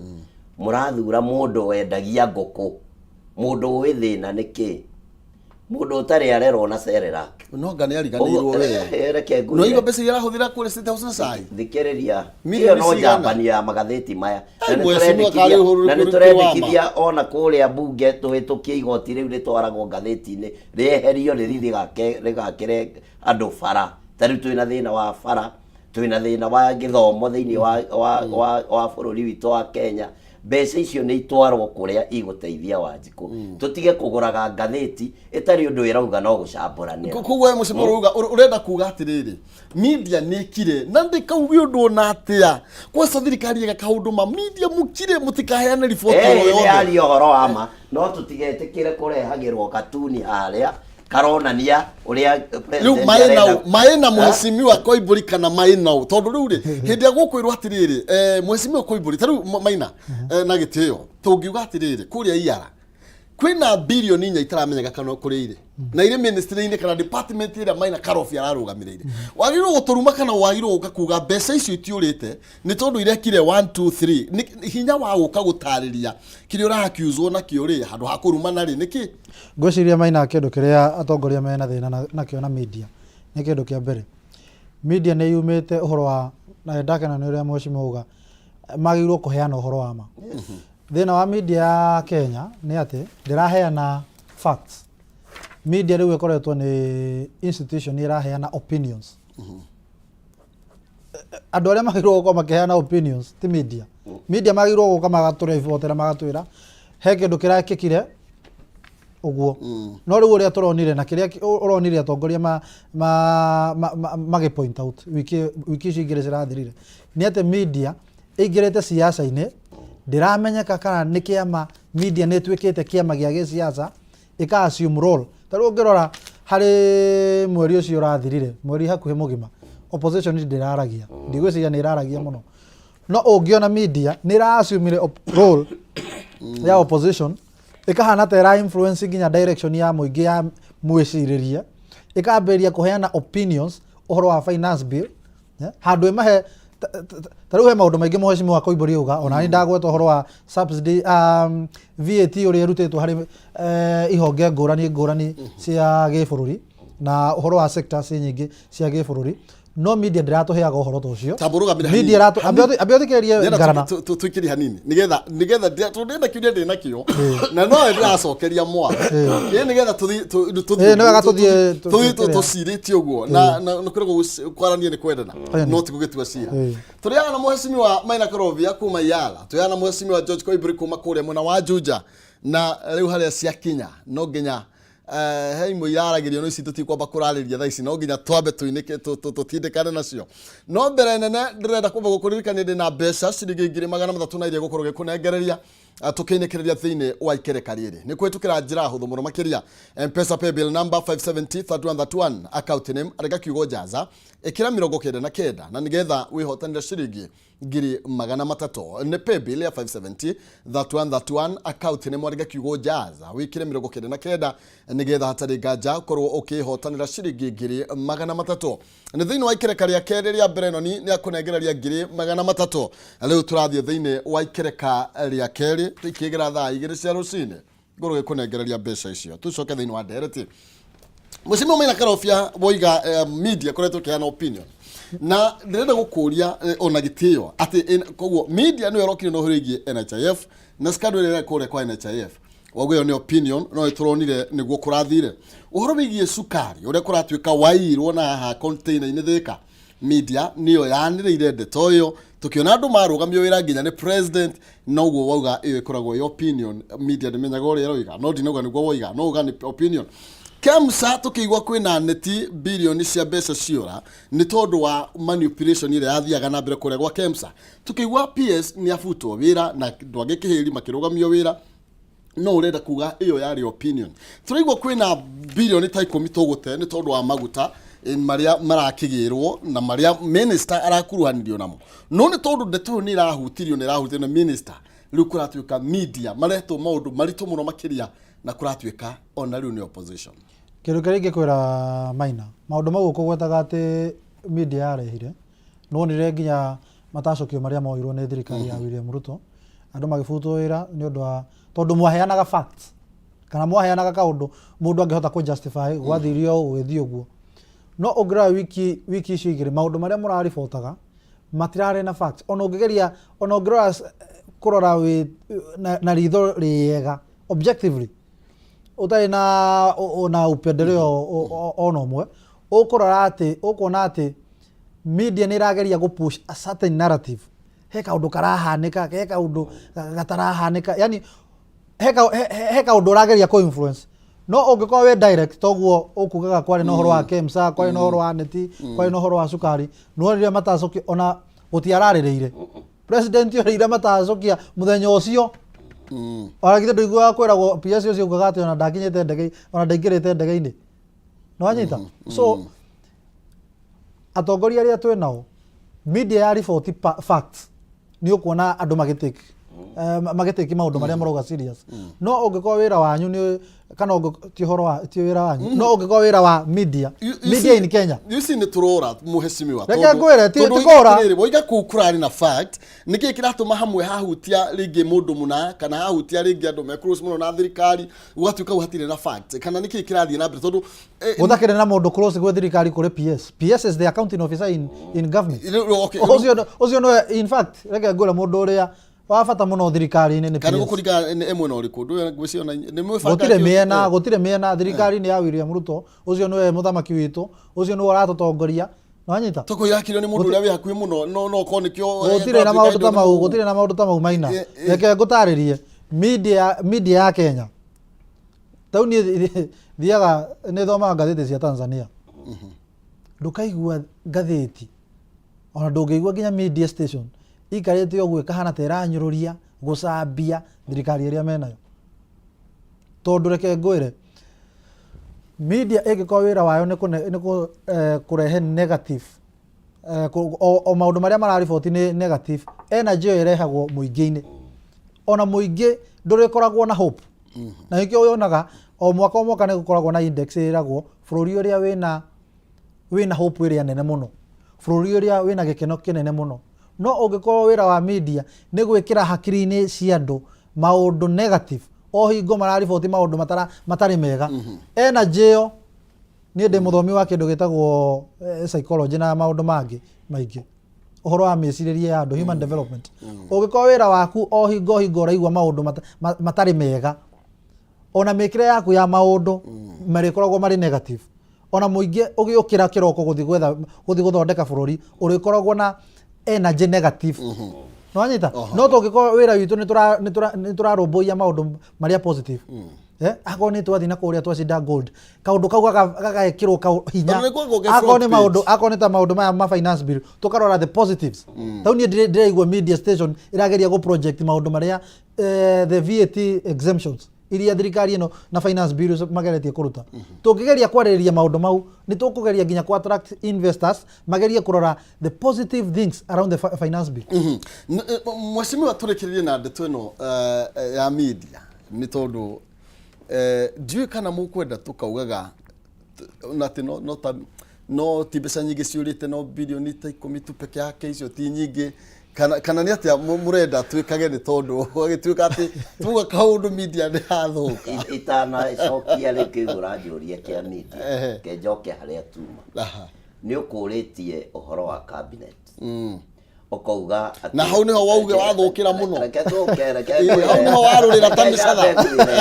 C: mũrathura mũndũ wendagia ngũkũ, mũndũ ũĩ thĩna nĩ kĩ, mũndũ ũtarĩ arerwo na Cerelac.
B: No nga nĩ ariganĩirwo we.
C: Reke ngwĩre.
B: No igua mbeca iria arahũthĩra kũrĩa State House na cai.
C: Thikĩrĩria.
B: Mirioni
C: Ĩyo no
B: cigana?
C: njambanio ya magathĩti maya.
B: Ai,
C: Na nĩ
B: mheshimiwa, karĩ ũhoro
C: na nĩ
B: ũrĩkũ ũrĩ wa ma?
C: tũrendekithia ona kũrĩa mbunge tũhĩtũkie igoti rĩu rĩtwaragwo ngathĩti-inĩ rĩeherio, rĩthiĩ rĩgakĩre andũ bara. Ta rĩu twĩna thĩna wa bara, twĩna thĩna wa gĩthomo thĩinĩ wa bũrũri witũ wa Kenya. Mbeca icio nĩ itwarwo kũrĩa igũteithia Wanjikũ, tũtige kũgũraga ngathĩti ĩtarĩ ũndũ ĩrauga no gũcambũranĩra.
B: Koguo we mũcimo ũrauga, ũrenda kuga atĩrĩrĩ, media nĩ ĩkire na ndĩkauge ũndũ ona atĩa kwaca thirikari ĩga kaũndũ ma media, mũkire mũtikaheane riboti o
C: nĩ
B: yothe.
C: Aria ũhoro wa ma, no tũtigetĩkĩre kũrehagĩrwo katuni harĩa karonania ũrĩa
B: Rĩu
C: president
B: maĩ
C: arenda.
B: nau maĩ na mheshimiwa Koimbũri kana maĩ nau, tondũ rĩu rĩ, hĩndĩ ĩrĩa gũkwĩrwo atĩrĩrĩ, mheshimiwa Koimbũri, ta rĩu Maina, na gĩtĩo tũngiuga atĩrĩrĩ, kũrĩa Iara Kwĩna bilioni 4 itaramenyeka kana kũrĩa irĩ na irĩ ministry-inĩ kana department ĩrĩa Maina Karobia ararũgamĩrĩire. Wagĩrĩirwo gũtũruma kana wagĩrĩirwo gũka kuga mbeca icio itiũrĩte nĩ tondũ irekire 1 2 3? Nĩ hinya wa gũka gũtarĩria kĩrĩa ũra accuse nakĩo rĩ, handũ ha kũrumana rĩ, nĩkĩ?
A: Ngwĩciria, Maina, kĩndũ kĩrĩa atongoria mena thĩna nakĩo na media nĩ kĩndũ kĩa mbere, media nĩ yumĩte ũhoro wa, na ndakena nĩ ũrĩa mheshimiwa auga magĩrĩirwo kũheana ũhoro wa ma. Thĩna wa media ya Kenya nĩ atĩ ndĩraheana facts. Media rĩu ĩkoretwo nĩ institution ĩraheana opinions. Andũ arĩa magĩrĩirwo gũkorwo makĩheana opinions ti media. Media magĩrĩirwo gũka magatũribotera, magatwĩra he kĩndũ kĩrekĩkire ũguo. No rĩu ũrĩa tũronire na kĩrĩa ũronire atongoria magĩ point out wiki icio igĩrĩ cirathirire nĩ atĩ media ĩingĩrĩte siasa-inĩ. Ndĩramenyeka kana nĩ kĩama, media nĩ ĩtuĩkĩte kĩama gĩa gĩsiasa, ĩka assume role. Ta rĩu ũngĩrora harĩ mweri ũcio ũrathirire, mweri hakuhĩ mũgima, opposition ndĩraragia, ndigwĩciria nĩ ĩraragia mũno. No ũngĩona media nĩ ĩra assumire role ya opposition, ĩkahana ta ĩra influence nginya direction ya mũingĩ ya mwĩcirĩrie, ĩkambĩrĩria kũheana opinions ũhoro wa finance bill. Handũ ĩmahe ta rĩu he maũndũ maingĩ mheshimiwa Koimbũri auga, ona niĩ ndagweta ũhoro wa subsidy, VAT ũrĩa ĩrutĩtwo harĩ ihonge ngũrani ngũrani cia gĩbũrũri na ũhoro wa sectors nyingĩ cia gĩbũrũri, no media ndĩratũheaga ũhoro ta ũcio.
B: Tamba ũrũgamĩre
A: Media
B: hanini.
A: Ambe ũthikĩrĩrie.
B: Ndĩrenda
A: Ngarana.
B: Tũikĩrie hanini nĩgetha tondũ ndĩrenda kĩũria ndĩ nakĩo na no ndĩracokeria mwa ĩ nĩgetha tũthiĩ
A: Ĩ, nĩ wega tũthiĩ
B: tũthiĩ
A: kĩrĩa.
B: Tũcirĩtie ũguo na kwĩragwo kwaranio nĩ kwendana, no ti gũgĩtua cira. Tũrĩaga na mheshimiwa Maina Karobia kuma Yala, tũrĩaga na mheshimiwa George Koimbũri kuma kũrĩa mwena wa Juja. Na rĩu harĩa ciakinya no nginya he imwe iraragĩrio, no ici tũtikwamba kũrarĩria thaa ici, no nginya twambe tũinĩke tũtindĩkane nacio. No mbere nene ndĩrenda kwamba gũkũririkania ndĩ na mbeca ciringi 300,000 na iria gũkorwo gĩkũnengereria tũkĩinĩkĩrĩria thĩinĩ wa ikereka rĩrĩ nĩ kũhĩtũkĩra njĩra hũthũ mũno makĩria: Mpesa paybill number 570 3131, account name andĩka kiugo Jaza, ĩkĩra 99, na nĩgetha wĩhotanĩre ciringi 300,000. Nĩ paybill ya 570 3131, account nĩ mwandĩka kiugo Jaza, wĩkĩre 99, nĩgetha hatarĩ nganja ũkorwo ũkĩhotanĩra ciringi 300,000. Nĩ thĩinĩ wa ikereka rĩa kerĩ rĩa mbere ĩno nĩ akũnengereria 300,000. Rĩu tũrathiĩ thĩinĩ wa ikereka rĩa kerĩ ikĩgera thaa 2 cia rũcinĩ, ngorwo gĩkũnengereria mbeca icio. Tũcoke thĩinĩ wa ndereti. Mũcimio Maina Karobia, woiga media koretwo ĩkĩheana opinion, na ndĩrenda gũkũria ona gĩtĩo atĩ koguo media nĩyo ĩrokire na ũhoro wĩgiĩ NHIF na scandal ĩrĩa ĩrĩ kũrĩa kwa NHIF. Waguo ĩyo nĩ opinion, no ĩtũronire nĩguo kũrathire. Ũhoro wĩgiĩ cukari ũrĩa kũratuĩka wairwo na haha container-inĩ Thĩka, media nĩyo yanĩrĩire ndeto ĩyo, tũkĩona andũ marũgamio wĩra nginya nĩ president. Noguo wauga ĩyo ĩkoragwo ĩ opinion, media ndĩmenyaga ũrĩa ĩroiga, no ndinauga nĩguo woiga, no uga nĩ opinion. Kemsa tũkĩigua kwĩna neti bilioni cia mbeca ciora nĩ tondũ wa manipulation ĩrĩa yathiaga na mbere kũrĩa gwa Kemsa. Tũkĩigua PS nĩ abutwo wĩra na andũ angĩ kĩhĩri makĩrũgamio wĩra, no ũrenda kuga ĩyo yarĩ opinion. Tũraigua kwĩna bilioni ta 10 tũgũte nĩ tondũ wa maguta marĩa marakĩgĩrwo na marĩa minister arakuruhanirio namo, no nĩ tondũ ndeto ĩyo nĩ ĩrahutirio nĩ ĩrahutirio nĩ minister, rĩu kũratuĩka media maretwo maũndũ maritũ mũno makĩria na kũratuĩka ona rĩu nĩ opposition.
A: Kĩndũ kĩrĩa ingĩkwĩra, Maina, maũndũ mau ũkũgwetaga atĩ media yarehire, nĩwonire nginya matacũkio marĩa moirwo nĩ thirikari ya William Ruto, andũ magĩbutwo wĩra nĩ ũndũ wa tondũ mwaheanaga facts kana mwaheanaga kaũndũ mũndũ angĩhota kũ justify gwathirio ũũ, gũgĩthiĩ ũguo. No ũngĩrora wiki icio igĩrĩ, maũndũ marĩa mũraribotaga matirarĩ na facts. Ona ũngĩgeria, ona ũngĩrora kũrora wĩ na ritho rĩega, objectively, ũtarĩ na upendeleo ona ũmwe, ũkũrora atĩ ũkuona atĩ media nĩ ĩrageria gũ push a certain narrative. He kaũndũ karahanĩka, he kaũndũ gatarahanĩka, yani he kaũndũ ũrageria kũ influence. No ũngĩkorwo wĩ direct toguo ũkugaga kwarĩ na ũhoro wa KEMSA, kwarĩ na ũhoro wa neti, kwarĩ na ũhoro wa cukari, nĩwonire matacũkio, ona gũtiararĩrĩire president orĩire matacũkia mũthenya ũcio. Ona githĩ ndũiguaga kwĩragwo PS ũcio ugaga atĩ ona ndakinyĩte ndege, ona ndaingĩrĩte ndege-inĩ? Nĩwanyita? So atongoria arĩa twĩ nao, media ya riboti facts, nĩ ũkuona andũ magĩtake Magĩtĩki maũndũ marĩa marauga serious. No ũngĩkorwo wĩra wanyu nĩ kana ti ũhoro wa ti wĩra wanyu, no ũngĩkorwo wĩra wa media, media in Kenya.
B: You see, nĩ tũrora, mũhecimiwa.
A: Reke ngwĩre, ti kũra.
B: Woiga kũu kũrarĩ na fact, nĩkĩ kĩratũma hamwe hahutia rĩngĩ mũndũ mũna kana hahutia rĩngĩ andũ me close mũno na thirikari, gũgatuĩka hau hatirĩ na fact, kana nĩkĩ kĩrathiĩ na mbere, tondũ
A: Gũtakĩrĩ na mũndũ close gwĩ thirikari kũrĩ PS. PS is the accounting officer in government.
B: Okay,
A: Ũcio nĩwe, in fact, reke ngwĩre, mũndũ ũrĩa wa bata mũno thirikari-inĩ nĩ
B: Kana
A: PS.
B: gũkũringana nĩ mwena ũrĩkũ ndũ ngwĩciria ona nĩ mwĩbanga.
A: Gũtirĩ mĩena. Thirikari nĩ ya William Ruto, ũcio nĩwe mũthamaki witũ, ũcio nĩwe ũratũtongoria, nĩwanyita?
B: Toko yakire nĩ mũndũ ũrĩa wĩ hakuhĩ mũno, no korwo nĩkĩo.
A: Gũtirĩ na maũndũ ta mau, gũtirĩ na maũndũ ta mau, Maina. Reke ngũtarĩrie media ya Kenya. Tau niĩ thiaga nĩ thomaga ngathĩti cia Tanzania, ndũkaigua ngathĩti ona ndũngĩigua nginya media station ikarĩte ũguo ĩkahana ta ĩranyũrũria gũcambia thirikari ĩrĩa menayo, tondũ reke ngwĩre, media ĩngĩkorwo wĩra wayo nĩ kũrehe negative, o maũndũ marĩa marariboti nĩ negative energy, ĩyo ĩrehagwo mũingĩ-inĩ, ona mũingĩ ndũrĩkoragwo na hope. Na nĩkĩo yonaga o mwaka o mwaka nĩ gũkoragwo na index ĩragwo bũrũri ũrĩa wĩna hope ĩrĩa nene mũno, bũrũri ũrĩa wĩna gĩkeno kĩnene mũno. No ũngĩkorwo wĩra wa media nĩ gwĩkĩra hakiri-inĩ cia andũ maũndũ negative, o hingo marariboti maũndũ matarĩ mega, energy ĩyo, niĩ ndĩ mũthomi wa kĩndũ gĩtagwo psychology na maũndũ mangĩ maingĩ, ũhoro wa mĩcirĩrie ya andũ, human development, ũngĩkorwo wĩra waku o hingo ũraigua maũndũ matarĩ mega, ona mĩkĩre yaku ya maũndũ marĩkoragwo marĩ negative, ona mũingĩ ũgĩũkĩra kĩroko gũthiĩ gwetha gũthiĩ gũthondeka bũrũri ũrĩkoragwo na energy negative, nĩwanyita? No tũngĩkorwo wĩra witũ nĩ tũrarũmbũiya maũndũ marĩa positive, akorwo nĩ twathiĩ na kũrĩa twacinda gold, kaũndũ kau gagekĩrwo hinya.
B: Tondũ nĩ kwagwo ke
A: Akorwo nĩ
B: front
A: maũndũ
B: page.
A: Akorwo nĩ ta maũndũ maya ma finance bill, tũkarora the positives. Tau niĩ ndĩraigua media station ĩrageria gũ project maũndũ marĩa, the VAT exemptions iria thirikari ĩno na finance bill mageretie kũruta. Tũngĩgeria kwarĩrĩria maũndũ mau, nĩ tũkũgeria nginya kũ attract investors magerie kũrora the positive things around the finance bill.
B: Mheshimiwa, tũrĩkĩrĩrie na ndeto ĩno ya media, nĩ tondũ ndiũĩ kana mũkwenda tũkaugaga na atĩ no ta no ti mbeca nyingĩ ciũrĩte, no bilioni ta 10 tu peke yake, icio ti nyingĩ, kana nĩ atĩa mũrenda twĩkage, nĩ tondũ gwagĩtuĩka atĩ tuga kaũndũ media nĩ yathũka.
C: Itanacokia rĩ, kĩu ũranjũria kĩa media, kenjoke harĩa tuma. Nĩ ũkũrĩtie ũhoro wa cabinet, ũkauga atĩ-
B: Na hau nĩho wauge wathũkĩra mũno.
C: Reke tũke, reke
B: Ĩĩ,
C: ngwĩre.
B: hau nĩho warũrĩra ta
C: Reke
B: mĩcatha.
C: nyambe ngwĩre.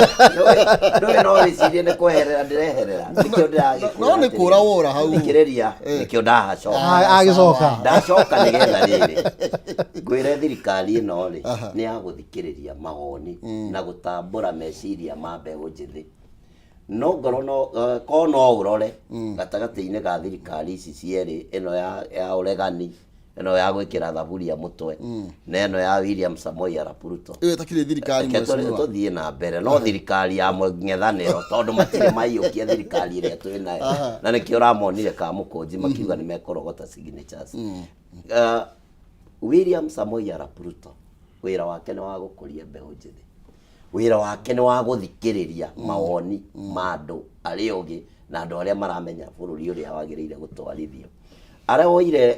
C: Ndũĩ no wĩcirie nĩ kweherera ndĩreherera, nĩkĩo ndĩragĩkwĩra.
B: No nĩ kũra wora hau.
C: Thikĩrĩria, nĩkĩo ndahacoka.
A: Agĩcoka.
C: Ndacoka nĩgetha rĩrĩ ngwĩre, thirikari ĩno rĩ, nĩ ya gũthikĩrĩria mawoni na gũtambũra meciria ma mbeũ njĩthĩ. No ngorwo no korwo no ũrore gatagatĩ-inĩ ga thirikari ici cierĩ, ĩno ya ũregani, ĩno ya gwĩkĩra thaburia mũtwe, na ĩno ya William Samoei Arap Ruto.
B: Ĩyo ĩtakĩrĩ thirikari.
C: Reke
B: mheshimiwa.
C: Tũthiĩ na mbere, no thirikari ya mũng'ethanĩro, tondũ matirĩ maiyũkia thirikari ĩrĩa twĩ nayo, na nĩkĩo ũramonire Kamũkũnji makiuga nĩ mekũrogota signatures. William Samoei Arap Ruto wĩra wake nĩ wa gũkũria mbeũ njĩthĩ, wĩra wake nĩ wa gũthikĩrĩria mawoni ma andũ arĩa ogĩ na andũ arĩa maramenya bũrũri ũrĩa wagĩrĩire gũtwarithio. Arĩa woire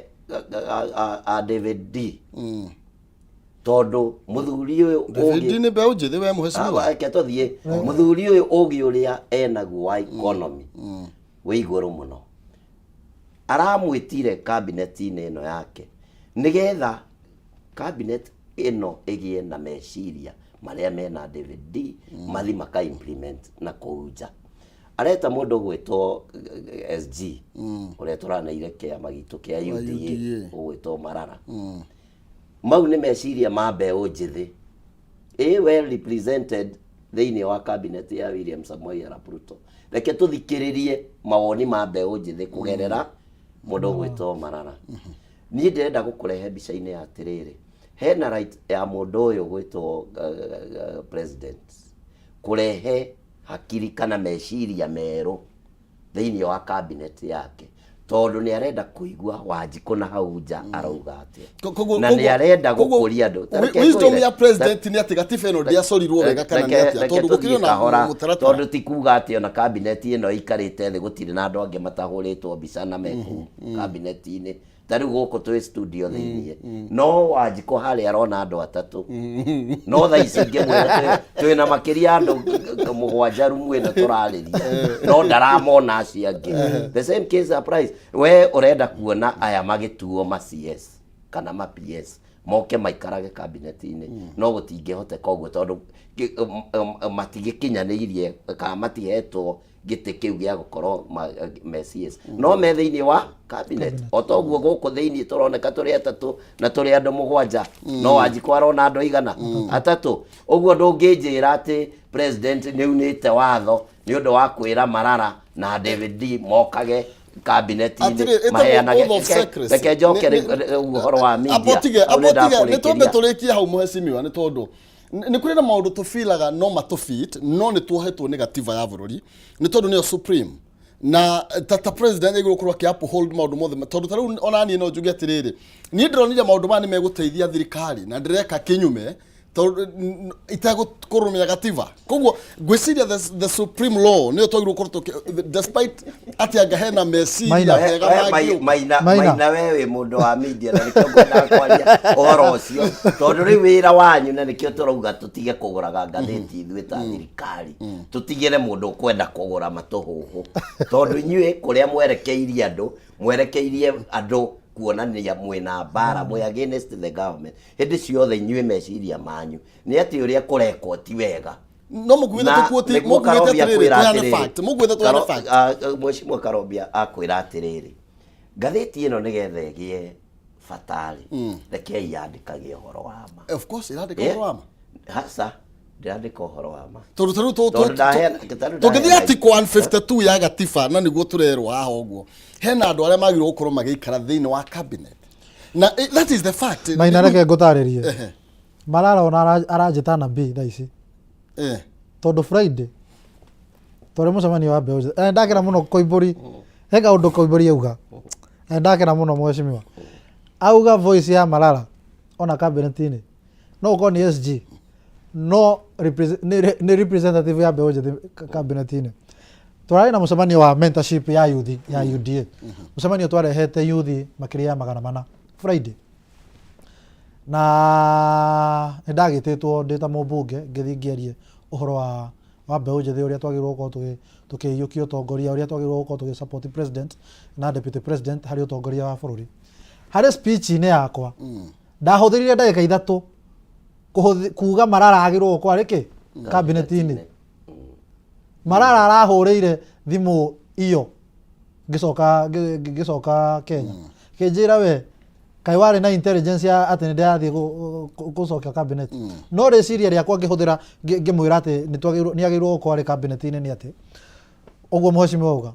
C: a David D, tondũ mũthuri ũyũ
B: David
C: ũgĩ
B: nĩ mbeũ njĩthĩ, we mheshimiwa.
C: Reke tũthiĩ, mũthuri ũyũ ũgĩ ũrĩa enaguo wa economy wĩ igũrũ mũno, aramwĩtire cabinet-inĩ ĩno yake nĩgetha cabinet ĩno ĩgĩe na meciria marĩa mena David D, mathi maka implement na kũu nja. Areta mũndũ ũgwĩtwo SG ũrĩa tũraneire kĩama gitũ kĩa UDA,
B: UDA.
C: Ũgwĩtwo Marara. Mau nĩ meciria ma mbeũ njĩthĩ ĩ well represented thĩinĩ wa cabinet ya William Samoei Arap Ruto. Reke tũthikĩrĩrie mawoni ma mbeũ njĩthĩ kũgerera mũndũ ũgwĩtwo Marara. Niĩ ndĩrenda gũkũrehe mbica-inĩ ya atĩrĩrĩ, hena right ya mũndũ ũyũ gwĩtwo president kũrehe hakiri kana meciria merũ thĩinĩ wa cabinet yake. Tondũ nĩ arenda kũigua Wanjikũ na hau nja arauga atĩa.
B: Koguo-
C: Na nĩ arenda
B: koguo
C: gũkũria andũ. Ta reke
B: wisdom
C: ngwĩre,
B: ya president nĩ atĩ gatiba ĩno ndĩacorirwo wega kana nĩ
C: Reke-
B: atĩa
C: reke
B: tondũ
C: tũthiĩ
B: gũkĩrĩ na
C: kahora,
B: mũtaratara.
C: Tondũ ti kuga atĩ ona kabineti ĩno ĩikarĩte thĩ gũtirĩ na andũ angĩ matahũrĩtwo mbica na mekũu kabineti-inĩ. Ta rĩu gũkũ twĩ studio thĩiniĩ, no Wanjikũ harĩa arona andũ atatũ, no thaa ici ingĩmwĩra twĩna makĩria ya andũ 7 rumu ĩno tũrarĩria, no ndaramona acio angĩ. The same case applies. We ũrenda kuona aya magĩtuo ma CS kana ma PS moke maikarage kabineti-inĩ, no gũtingĩhoteka ũguo tondũ matigĩkinyanĩirie kana matihetwo gĩtĩ kĩu gĩa gũkorwo me CS, no me thĩinĩ wa cabinet. O toguo gũkũ thĩinĩ tũroneka tũrĩ atatũ na tũrĩ andũ 7, no Wanjikũ arona andũ aigana? Atatũ. Ũguo ndũngĩnjĩra atĩ president nĩ unĩte watho nĩ ũndũ wa kwĩra Marara na David D mokage kabineti-inĩ
B: Atĩrĩ, ĩtagwo
C: maheanage.
B: oath of secrecy.
C: Reke njoke
B: Nĩ-
C: rĩu ũhoro wa media.
B: Abo tige,
C: Hau
B: abo
C: nĩ
B: tige, nĩ twambe
C: ndakũrĩkĩria.
B: tũrĩkie hau mũhecimiwa, nĩ tondũ nĩ kũrĩ na maũndũ tũbilaga no matũfit, no nĩ tuohetwo nĩ gatiba ya bũrũri nĩ tondũ nĩyo supreme, na ta president agĩrĩirwo gũkorwo akĩ uphold maũndũ mothe, tondũ ta rĩu ona niĩ no njuge atĩrĩrĩ, niĩ ndĩronire maũndũ maya nĩ megũteithia thirikari na ndĩreka kĩnyume tondũ itegũkũrũmia gatiba. Koguo ngwĩciria the supreme law nĩyo twagĩrĩirwo gũkorwo despite atĩ anga hena meciria
A: Maina.
B: mega
C: We-
B: mangĩũka.
C: Maina.
A: Maina.
C: Maina, we wĩ mũndũ wa media na nĩkĩo ngwendaga kwaria ũhoro ũcio, tondũ rĩu wĩra wanyu, na nĩkĩo tũrauga tũtige kũgũraga ngathĩti ithuĩ ta thirikari, tũtigĩre mũndũ ũkwenda kũgũra matũhũhũ, tondũ inyuĩ kũrĩa mwerekeirie andũ, mwerekeirie andũ kuonania mwĩna mbara, mwĩ against the government hĩndĩ ciothe. Inyuĩ meciria manyu nĩ atĩ ũrĩa kũrekwo ti wega.
B: No mũkuĩte
C: Na
B: tũkuoti
C: nĩguo
B: mũkuĩte
C: Karobia
B: atĩrĩrĩ,
C: akwĩra
B: tũheane
C: atĩrĩrĩ,
B: fact, mũkuĩte tũheane fact.
C: Mheshimiwa Karobia akwĩra atĩrĩrĩ, ngathĩti ĩno nĩgetha ĩgĩe batarĩ, rekei yandĩkage ũhoro wa ma.
B: Of course ĩrandĩka
C: Eh?
B: ũhoro wa ma.
C: Haca, ndĩrandĩka ũhoro wa ma.
B: Tondũ ta rĩu
C: Tondũ tarĩu
B: tũngĩthiĩ
C: ndaheana
B: article 152 ya gatiba, na nĩguo tũrerwo haha ũguo, hena andũ arĩa magĩrĩirwo gũkorwo magĩikara thĩinĩ wa cabinet, na that is the fact.
A: Maina, reke ngũtarĩrie.
B: Ehe.
A: Marara ona aranjĩta na B thaa ici, tondũ Friday twarĩ mũcemanio wa mbeũ njĩthĩ. Ndakena mũno Koimbũri, he kaũndũ Koimbũri auga, ndakena mũno. Mheshimiwa auga voice ya Malala ona cabinet-inĩ no ũkorwo nĩ SG, no nĩ representative ya mbeũ njĩthĩ cabinet-inĩ. Twararĩ na mũcemanio wa mentorship ya youth ya UDA, mũcemanio twarehete youth makĩria ya 400 Friday, na nĩ ndagĩtĩtwo ndĩ ta mũmbunge ngĩthiĩ ngĩarie ũhoro wa mbeũ njĩthĩ, ũrĩa twagĩrĩirwo gũkorwo tũkĩiyũkia ũtongoria, ũrĩa twagĩrĩirwo gũkorwo tũgĩ support president na deputy president harĩ ũtongoria wa bũrũri. Harĩ speech-inĩ yakwa ndahũthĩrire ndagĩka 3 kuga Marara agĩrĩirwo gũkorwo arĩ kĩ cabinet-inĩ. Marara arahũrĩire thimũ iyo ngĩcoka ngĩcoka Kenya, kĩnjĩra we kaĩ warĩ na intelligence ya atĩ nĩ ndĩrathiĩ gũcoka cabinet. No rĩciria rĩakwa ngĩhũthĩra ngĩmwĩra atĩ nĩ twagĩrĩirwo, nĩ agĩrĩirwo gũkorwo arĩ cabinet-inĩ, nĩ atĩ ũguo mheshimiwa auga,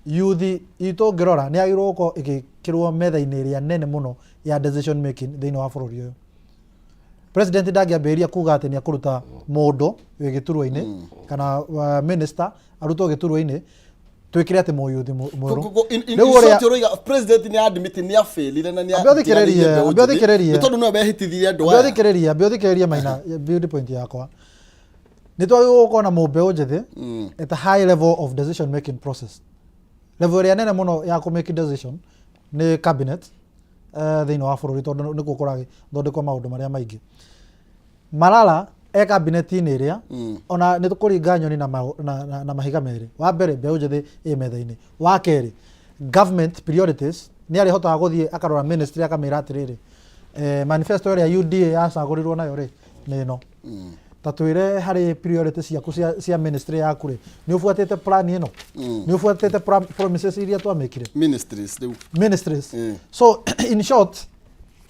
A: youth itũ ngĩrora nĩ yagĩrĩirwo gũkorwo ĩgĩkĩrwo metha-inĩ ĩrĩa nene mũno ya decision making thĩinĩ wa bũrũri ũyũ. President ndangĩambĩrĩria kuga atĩ nĩ akũruta mũndũ wĩ gĩturwa-inĩ kana minister arutwo gĩturwa-inĩ, twĩkĩre atĩ mũyuthi mwerũ.
B: In
A: Rĩu ũrĩa
B: short, ũroiga president nĩ admit nĩ afailire na nĩ
A: Ambe ũthikĩrĩrie, ambe ũthikĩrĩrie.
B: nĩ tondũ nĩwe wehĩtithirie andũ
A: Ambe
B: aya.
A: ũthikĩrĩrie, ambe ũthikĩrĩrie Maina, build point yakwa nĩ twagĩrĩirwo gũkorwo na mũmbeũ njĩthĩ at a high level of decision making process. Level ĩrĩa nene mũno ya kũ make decision nĩ cabinet thĩinĩ wa bũrũri, tondũ nĩkuo kũrathondekwo maũndũ marĩa maingĩ. Malala e cabinet-inĩ ĩrĩa ona nĩ tũkũringa nyoni na mahiga merĩ. Wa mbere, mbeũ njĩthĩ ĩ metha-inĩ. Wa kerĩ, government priorities nĩ arĩhotaga gũthiĩ akarora ministry akamĩra atĩrĩrĩ, manifesto ĩrĩa UDA yacagũrirwo nayo rĩ nĩ ĩno, ta twĩre harĩ priority ciaku cia ministry yaku rĩ, nĩ ũbuatĩte plan ĩno, nĩ ũbuatĩte promises iria twamĩkire?
B: Ministries rĩu.
A: Ministries. So in short,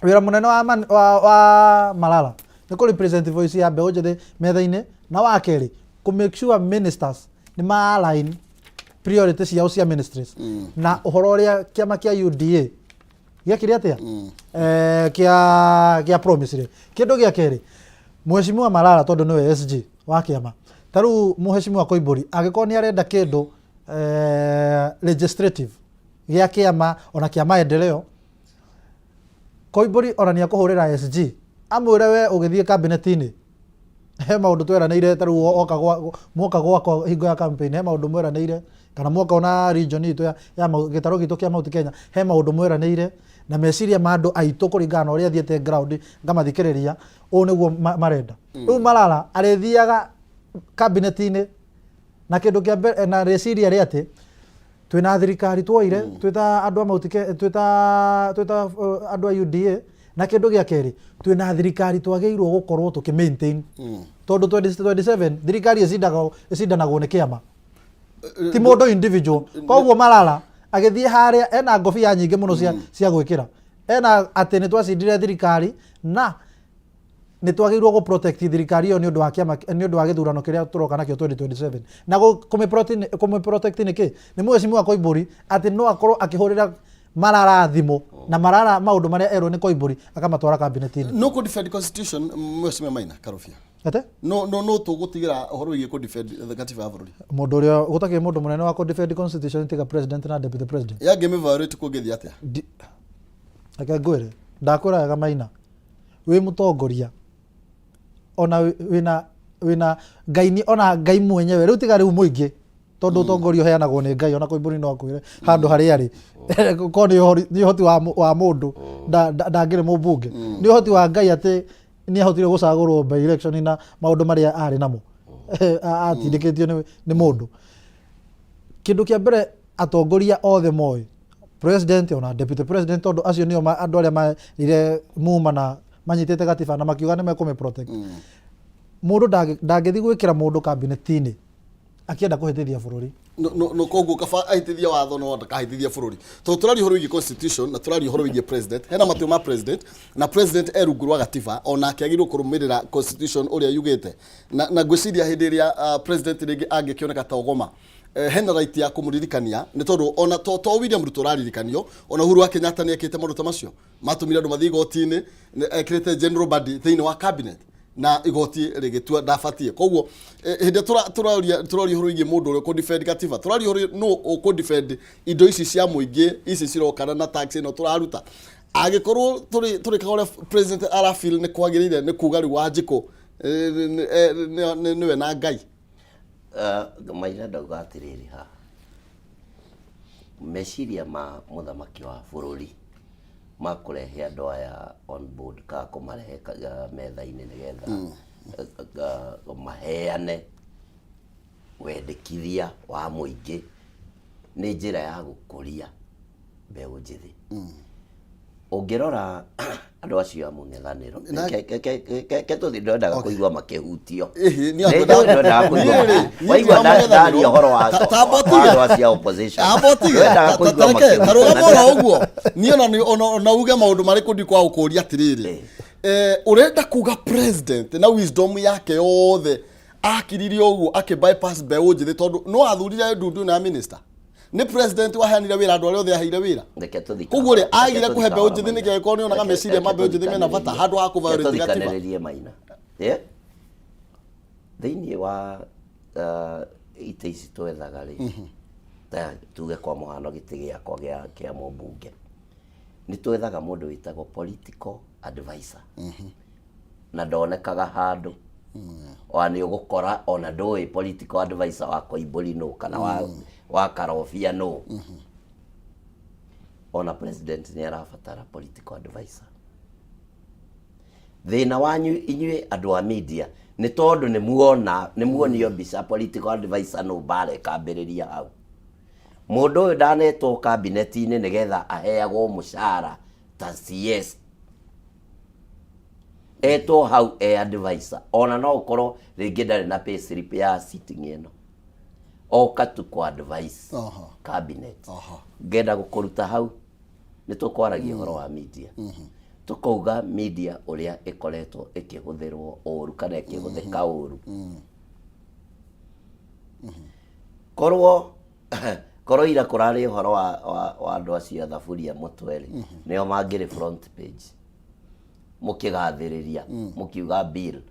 A: wĩra mũnene wa Malala nĩ kũ represent voice ya mbeũ njĩthĩ metha-inĩ, na wa kerĩ kũ make sure ministers nĩ ma align priority ciao cia ministries na ũhoro ũrĩa kĩama kĩa UDA gĩekire atĩa, kĩa promise rĩ. Kĩndũ gĩa kerĩ, Mheshimiwa Malala tondũ nĩwe SG wa kĩama, ta rĩu Mheshimiwa Koimbũri angĩkorwo nĩ arenda kĩndũ legislative Gĩa kĩama ona kĩa maendeleo. Koimbũri ona nĩ akũhũrĩra SG amwĩre, we ũgĩthiĩ cabinet-inĩ he maũndũ tweranĩire. Ta rĩu oka mwoka gwakwa hingo ya campaign, he maũndũ mweranĩire, kana mwoka ona region itũ ya gĩtarũ gitũ kĩa Mount Kenya, he maũndũ mweranĩire, na meciria ma andũ aitũ kũringana na ũrĩa thiĩte ground ngamathikĩrĩria, ũũ nĩguo marenda. Rĩu Malala arĩthiaga cabinet-inĩ na kĩndũ kĩa mbere na rĩciria rĩa atĩ twĩna thirikari tuoire, twĩta andũ a Mount Ke- twĩta andũ a UDA, na kĩndũ gĩa kerĩ, twĩna thirikari twagĩrĩirwo gũkorwo tũkĩ maintain, tondũ 2027 thirikari ĩcindanagwo nĩ kĩama, ti mũndũ individual. Koguo Malala agĩthiĩ harĩa ena ngobia nyingĩ mũno cia gwĩkĩra, ena atĩ nĩ twacindire thirikari na nĩ twagĩrĩirwo gũ protect thirikari ĩyo nĩ ũndũ wa kĩama, nĩ ũndũ wa gĩthurano kĩrĩa tũroka nakĩo 2027. Na kũmĩ protect nĩ kĩ? Nĩ Mheshimiwa Koimbũri atĩ no akorwo akĩhũrĩra Malala thimũ, na Malala maũndũ marĩa erwo nĩ Koimbũri akamatwara cabinet-inĩ.
B: No kũ defend constitution, Mheshimiwa Maina Karobia?
A: Ate?
B: No tũgũtigĩra ũhoro wĩgiĩ kũ defend katiba ya bũrũri.
A: Mũndũ ũrĩa gũtakĩrĩ mũndũ mũnene wa kũ defend constitution tiga president na deputy president.
B: Yangĩmĩ violate kũngĩthiĩ atĩa?
A: Reke ngwĩre, ndakwĩra wega Maina, wĩ mũtongoria ona wĩna Ngai ona Ngai mwenyewe rĩu, tiga rĩu mũingĩ, tondũ ũtongoria ũheanagwo nĩ Ngai. Ona Koimbũri no akwĩre handũ harĩa arĩ, korwo nĩ ũhoti wa mũndũ ndangĩrĩ mũmbunge. Nĩ ũhoti wa Ngai atĩ nĩ ahotire gũcagũrwo by election na maũndũ marĩa arĩ namo atindĩkĩtio nĩ mũndũ. Kĩndũ kĩa mbere atongoria othe moĩ, president ona deputy president, tondũ acio nĩo andũ arĩa marire muma na manyitĩte gatiba na makiuga nĩ mekũmĩ protect, mũndũ ndangĩthiĩ gwĩkĩra mũndũ cabinet-inĩ akĩenda kũhĩtithia bũrũri.
B: No koguo kaba ahĩtithia watho no ndakahĩtithia bũrũri, tondũ tũraria ũhoro wĩgiĩ constitution na tũraria ũhoro wĩgiĩ president. Hena matũ ma president, na president e rungu rwa gatiba, onake agĩrĩirwo kũrũmĩrĩra constitution ũrĩa yugĩte. Na ngwĩciria hĩndĩ ĩrĩa president rĩngĩ angĩkĩoneka ta ũgoma, hena right ya kũmũririkania, nĩ tondũ ona to William Ruto ũraririkanio, ona Uhuru wa Kenyatta nĩ ekĩte maũndũ ta macio matũmire andũ mathiĩ igoti-inĩ. Ekĩrĩte General Badi thĩinĩ wa cabinet na igoti rĩgĩtua ndabatiĩ. Koguo hĩndĩ ĩrĩa tũroria ũhoro wĩgiĩ mũndũ ũrĩa ũkũ defend katiba, tũraria ũhoro nũ ũkũ defend indo ici cia mũingĩ ici cirokana na tax ĩno tũraruta. Angĩkorwo tũrĩkaga ũrĩa president ara feel nĩ kwagĩrĩire, nĩ kuga rĩu Wanjikũ nĩwe na Ngai.
C: Maina, ndauga atĩrĩrĩ, haha meciria ma mũthamaki wa bũrũri ma kũrehe andũ aya on board ka kũmarehe metha-inĩ nĩgetha maheane wendekithia wa mũingĩ nĩ njĩra ya gũkũria mbeũ njĩthĩ. Ũngĩrora andũ acio a mũng'ethanĩro, ke tũthiĩ, ndwendaga kũigua makĩhutio.
B: Ĩhĩ, niĩ
C: Nĩ ndwendaga kũigua
B: Niĩ rĩ, niĩ
C: waigua
B: ndira
C: ndaria ũhoro wa
B: Tamba
C: wa
B: ũtige.
C: andũ acio a opposition.
B: Amba ũtige.
C: Ndwendaga kũigua
B: Tareke,
C: makĩhutio.
B: tarũgama oro ũguo. Niĩ ona ona uge maũndũ marĩkũ ndikwaga gũkũria atĩrĩrĩ, ũrenda kuga president na wisdom yake yothe akiririe ũguo akĩ bypass mbeũ njĩthĩ, tondũ no athurire ndundu na minister? Nĩ president waheanire wĩra andũ arĩa othe aheire wĩra?
C: Reke tũthi
B: Koguo rĩ,
C: kahora,
B: agire
C: reke
B: kũhe
C: tũthi
B: mbeũ
C: kahora,
B: njĩthĩ
C: Maina.
B: nĩkĩ, angĩkorwo nĩonaga meciria ma
C: reke
B: mbeũ njĩthĩ mena bata handũ ha kũ
C: reke
B: violate gatiba?
C: Tũthikanĩrĩrie, Maina. Thĩinĩ wa itĩ ici twethaga rĩ, ta tuge kwa mũhano gĩtĩ gĩakwa kĩa mũmbunge, nĩ twethaga mũndũ wĩtagwo political advisor na ndonekaga handũ. Ona nĩ ũgũkora ona ndũĩ political advisor wa Koimbũri nũ kana wa Karobia nũ. Ona president nĩ arabatara political advisor. Thĩna wanyu inyuĩ andũ a media nĩ tondũ nĩ muona, nĩ muonio mbica political advisor nũ, mbara ĩkambĩrĩria hau. Mũndũ ũyũ ndanetwo cabinet-inĩ nĩgetha aheagwo mũcara ta CS, etwo hau e advisor. Ona no ũkorwo rĩngĩ ndarĩ na pay slip ya sitting ĩno, oka tu ku advice cabinet. Ngenda gũkũruta hau nĩ tũkwaragia ũhoro wa media, tũkauga media ũrĩa ĩkoretwo ĩkĩhũthĩrwo ũru kana ĩkĩhũthĩka ũru. Korwo ira kũrarĩ ũhoro wa andũ acio a thaburia mũtwe rĩ, nĩo mangĩrĩ front page mũkĩgathĩrĩria, mũkiuga bill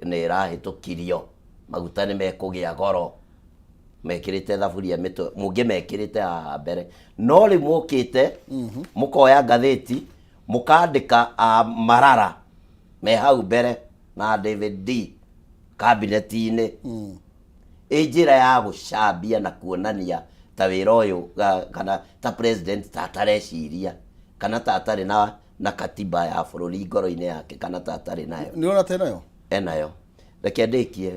C: nĩ ĩrahĩtũkirio, maguta nĩ mekũgĩa goro. Mekĩrĩte thaburia mĩtwe, mũngĩmekĩrĩte haha mbere, no rĩu mũkĩte mũkoya ngathĩti mũkandĩka a Marara me hau mbere na David D kabineti-inĩ, ĩ njĩra ya gũcambia na kuonania ta wĩra ũyũ kana ta president ta atareciria kana ta atarĩ na katiba ya bũrũri ngoro-inĩ yake kana ta atarĩ nayo.
B: Nĩ ũrona ta ĩnayo?
C: Enayo. Reke ndĩkie,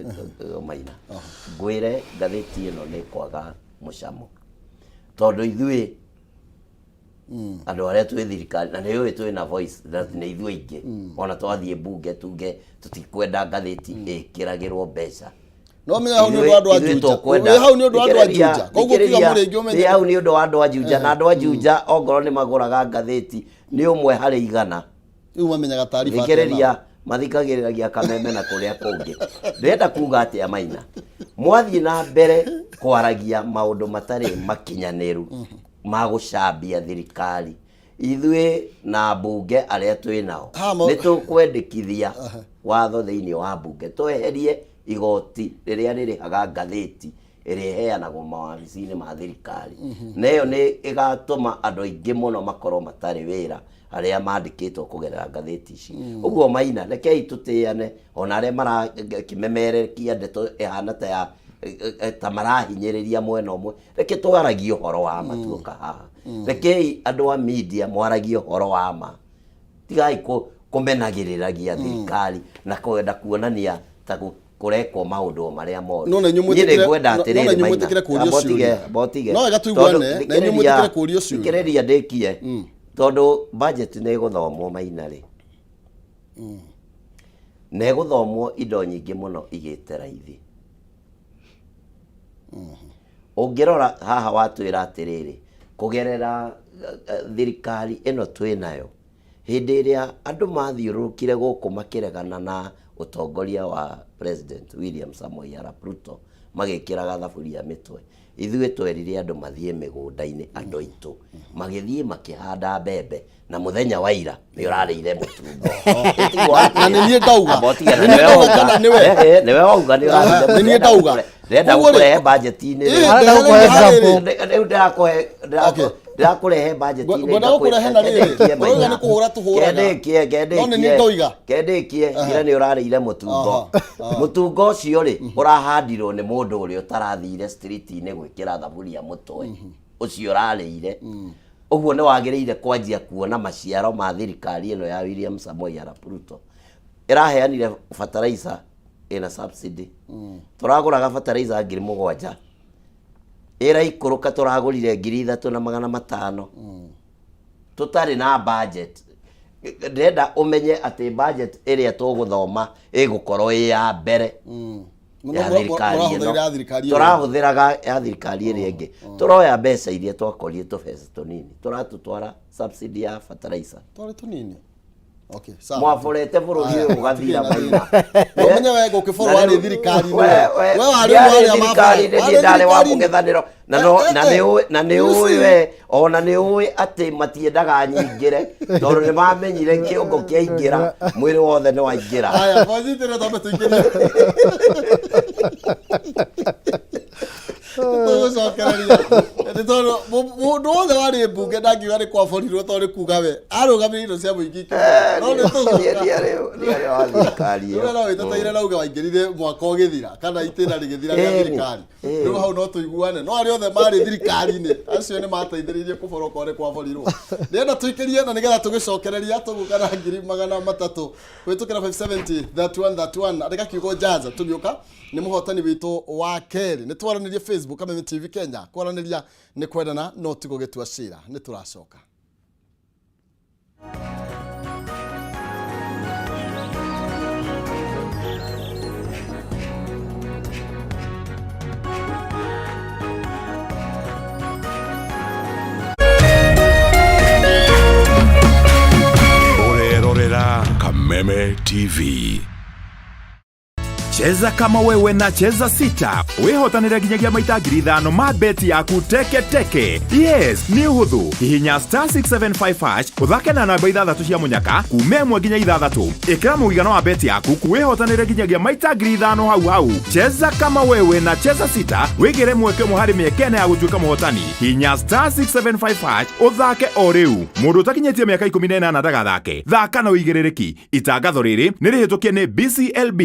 C: Maina, ngwĩre ngathĩti ĩno nĩ kwaga mũcamo, tondũ ithuĩ andũ arĩa twĩ thirikari na nĩ ũĩ twĩ na voice na nĩ ithuĩ aingĩ, ona twathiĩ mbunge tuge tũtikwenda ngathĩti ĩkĩragĩrwo mbeca.
B: No menya hau nĩ ũndũ wa andũ a
C: Ithuĩ
B: Juja.
C: tũkwenda-
B: Wĩ hau nĩ ũndũ wa andũ a
C: Thikĩrĩria,
B: Juja. Koguo tiga
C: thikĩrĩria,
B: mũrĩngĩ ũmenye.
C: Wĩ hau nĩ ũndũ wa andũ a Juja, na andũ a Juja ongorwo nĩ magũraga ngathĩti nĩ 1 harĩ 100.
B: Rĩu mamenyaga taariba atĩa
C: Thikĩrĩria,
B: nao?
C: Mathikagĩrĩragia Kameme na kũrĩa kũngĩ. Ndĩrenda kuga atĩa, Maina? Mwathiĩ na mbere kwaragia maũndũ matarĩ makinyanĩru ma gũcambia thirikari, ithuĩ na mbunge arĩa twĩ nao nĩ tũkwendekithia watho thĩinĩ wa mbunge tweherie igoti rĩrĩa rĩrĩhaga ngathĩti ĩrĩa ĩheanagwo mawabici-inĩ ma thirikari, na ĩyo nĩ ĩgatũma andũ aingĩ mũno makorwo matarĩ wĩra arĩa mandĩkĩtwo kũgerera ngathĩti ici. Ũguo Maina, rekei tũtĩane, ona arĩa marakĩmemerekia ndeto ĩhana ta ya ta marahinyĩrĩria mwena ũmwe, reke twaragie ũhoro wa ma. Tuoka haha, rekei andũ a media mwaragie ũhoro wa ma. Tigai kũmenagĩrĩragia thirikari na kwenda kuonania ta kũrekwo maũndũ o marĩa moru.
B: No na inyuĩ
C: Niĩ
B: mwĩtĩkĩre-
C: nĩngwenda
B: no- no na
C: atĩrĩrĩ,
B: inyuĩ
C: Maina,
B: mwĩtĩkĩre kũũrio
C: amba ũtige-
B: ciũria.
C: amba ũtige.
B: No wega tũiguane,
C: Tondũ
B: na inyuĩ mwĩtĩkĩre kũũrio ciũria.
C: Thikĩrĩria ndĩkie, tondũ budget nĩ ĩgũthomwo, Maina rĩ, na ĩgũthomwo indo nyingĩ mũno igĩte raithi. Ũngĩrora haha watwĩra atĩrĩrĩ, kũgerera thirikari ĩno twĩ nayo, hĩndĩ ĩrĩa andũ mathiũrũrũkire gũkũ makĩregana na ũtongoria wa President William Samoei Arap Ruto, magĩkĩraga thaburia mĩtwe, ithuĩ twerire andũ mathiĩ mĩgũnda-inĩ, andũ aitũ magĩthiĩ makĩhanda mbembe, na mũthenya wa ira nĩ ũrarĩire mũtungo.
B: Na nĩ niĩ ndauga.
C: Amba ũtige,
B: Nĩ niĩ
C: nĩwe
B: ndauga
C: wauga.
B: kana nĩwe?
C: Nĩwe wauga nĩ ũrarĩire.
B: Nĩ niĩ ndauga.
C: Ndĩrenda
B: Koguo rĩ-
C: gũkũrehe budget-inĩ
B: Ĩ,
C: rĩu.
A: Arenda gũkũhe
B: ndehere
A: example.
C: Rĩu ndĩrakũhe
B: Okay.
C: ndĩrakũrehe budget-inĩ.
B: Ngwenda gũkũrehe na rĩrĩ, ũrauga nĩ kũhũra tũhũraga.
C: Kendĩkie.
B: No nĩ niĩ ndoiga.
C: Kendĩkie, ira nĩ ũrarĩire mũtungo. Mũtungo ũcio rĩ, ũrahandirwo nĩ mũndũ ũrĩa ũtarathire street-inĩ gwĩkĩra thaburia mũtwe, ũcio ũrarĩire. Ũguo nĩ wagĩrĩire kwanjia kuona maciaro ma thirikari ĩno ya William Samoei Arap Ruto. Ĩraheanire fertilizer ĩna subsidy, tũragũraga fertilizer 7,000, ĩraikũrũka tũragũrire 3,500 tũtarĩ na budget. Ndĩrenda ũmenye atĩ budget ĩrĩa tũgũthoma ĩgũkorwo ĩ ya mbere ya thirikari
B: Mũrahũthĩra
C: ĩno.
B: ya thirikari ĩyo.
C: Tũrahũthĩraga ya thirikari ĩrĩa ĩngĩ. Tũroya mbeca iria twakorire, tũbeca tũnini, tũratũtwara subsidy ya fertilizer.
B: Twarĩ tũnini. Okay, sawa.
C: Mwaborete bũrũri ũyũ ũgathira,
B: Tigĩrĩra
C: Maina.
B: Ũmenye we gũkĩborwo warĩ thirikari-inĩ we.
C: We
B: We warĩ
C: ndiarĩ
B: ũmwe wa arĩa
C: thirikari-inĩ,
B: warĩ
C: niĩ ndarĩ wa
B: thirikari-inĩ.
C: mũng'ethanĩro na no na nĩ ũĩ na nĩ
B: You
C: ũĩ
B: see?
C: we ona nĩ ũĩ atĩ matiendaga nyingĩre, tondũ nĩ mamenyire kĩongo kĩaingĩra mwĩrĩ wothe nĩ waingĩra.
B: Haya, bojitire twambe tũingĩrie. Tũgũcokereria. Nĩ tondũ mũndũ wothe warĩ mbunge ndangiuga nĩ kwaborirwo, tondũ nĩ kuga we arũgamĩrĩire indo cia mũingĩ ikĩbora. No nĩ tũgũka.
C: Niĩ ndiarĩ wa thirikari ĩyo.
B: Rĩu no wĩteteire na uge waingĩrire mwaka ũgĩthira kana itĩna rĩgĩthira rĩa thirikari. Rĩu hau no tũiguane, no arĩa othe marĩ thirikari-inĩ acio nĩ mateithĩrĩirie kũborwo korwo nĩ kwaborirwo. Ndĩrenda tũikĩrie na nĩgetha tũgĩcokereria tũgũka na 300,000 kũhĩtũkĩra 570 31 31. Andĩka kiugo jaza, tũgĩũka nĩ mũhotani witũ wa kerĩ. Nĩ twaranĩrie Facebook Kameme TV Kenya. Kwaranĩria nĩ kwendana no ti gũgĩtua cira. Nĩ tũracoka.
D: Ũrerorera Kameme TV. Cheza kama wewe na Cheza Sita wĩhotanĩre nginyagia maita 5,000 ma beti yaku teke teke. Yes, nĩ ũhũthũ. Hihinya star 675 hash ũthake na namba ithathatũ cia mũnyaka kuma ĩmwe nginya ithathatũ. Ĩkĩra mũigana wa beti yaku wĩhotanĩre nginyagia maita 5,000 hau hau. Cheza kama wewe na Cheza Sita wĩgĩre mweke ũmwe harĩ mĩeke ĩna ya gũtuĩka mũhotani. Hihinya star 675 hash ũthake o rĩu. Mũndũ ũtakinyĩtie mĩaka 18 ndagathake. Thaka na ũigĩrĩrĩki. Itangatho rĩrĩ nĩ rĩhĩtũkie nĩ BCLB.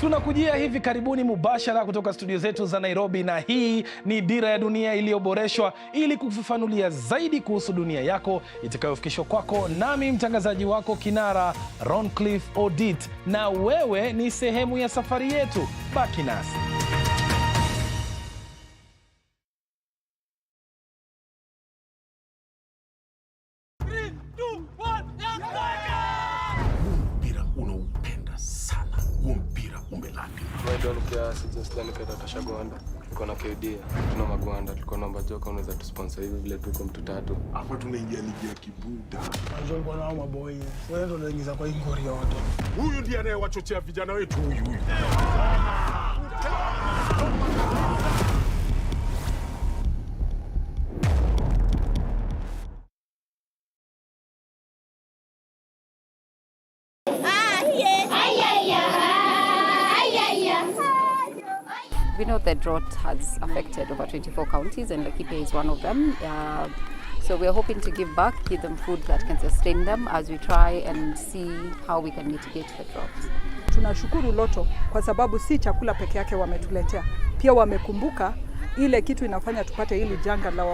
E: Tunakujia hivi karibuni mubashara kutoka studio zetu za Nairobi, na hii ni Dira ya Dunia iliyoboreshwa ili kufafanulia zaidi kuhusu dunia yako itakayofikishwa kwako nami mtangazaji wako kinara Roncliffe Odit, na wewe ni sehemu ya safari yetu. Baki nasi.
F: Mpira unaupenda sana, huo mpira umelani.
G: Tuko na KD, tuna magwanda, tuko naomba joka, unaweza tusponsor hivi vile tuko mtu tatu.
F: Hapa tunaingia ligi ya kibuda. Huyu ndiye anayewachochea vijana wetu, huyu huyu.
H: We know the drought has affected over 24 counties, and Laikipia is one of them. So we are hoping to give back, give them food that can sustain them as we try and see how we can mitigate the drought.
I: Tunashukuru Lotto kwa sababu si chakula peke yake wametuletea, pia wamekumbuka ile kitu inafanya tupate hili janga la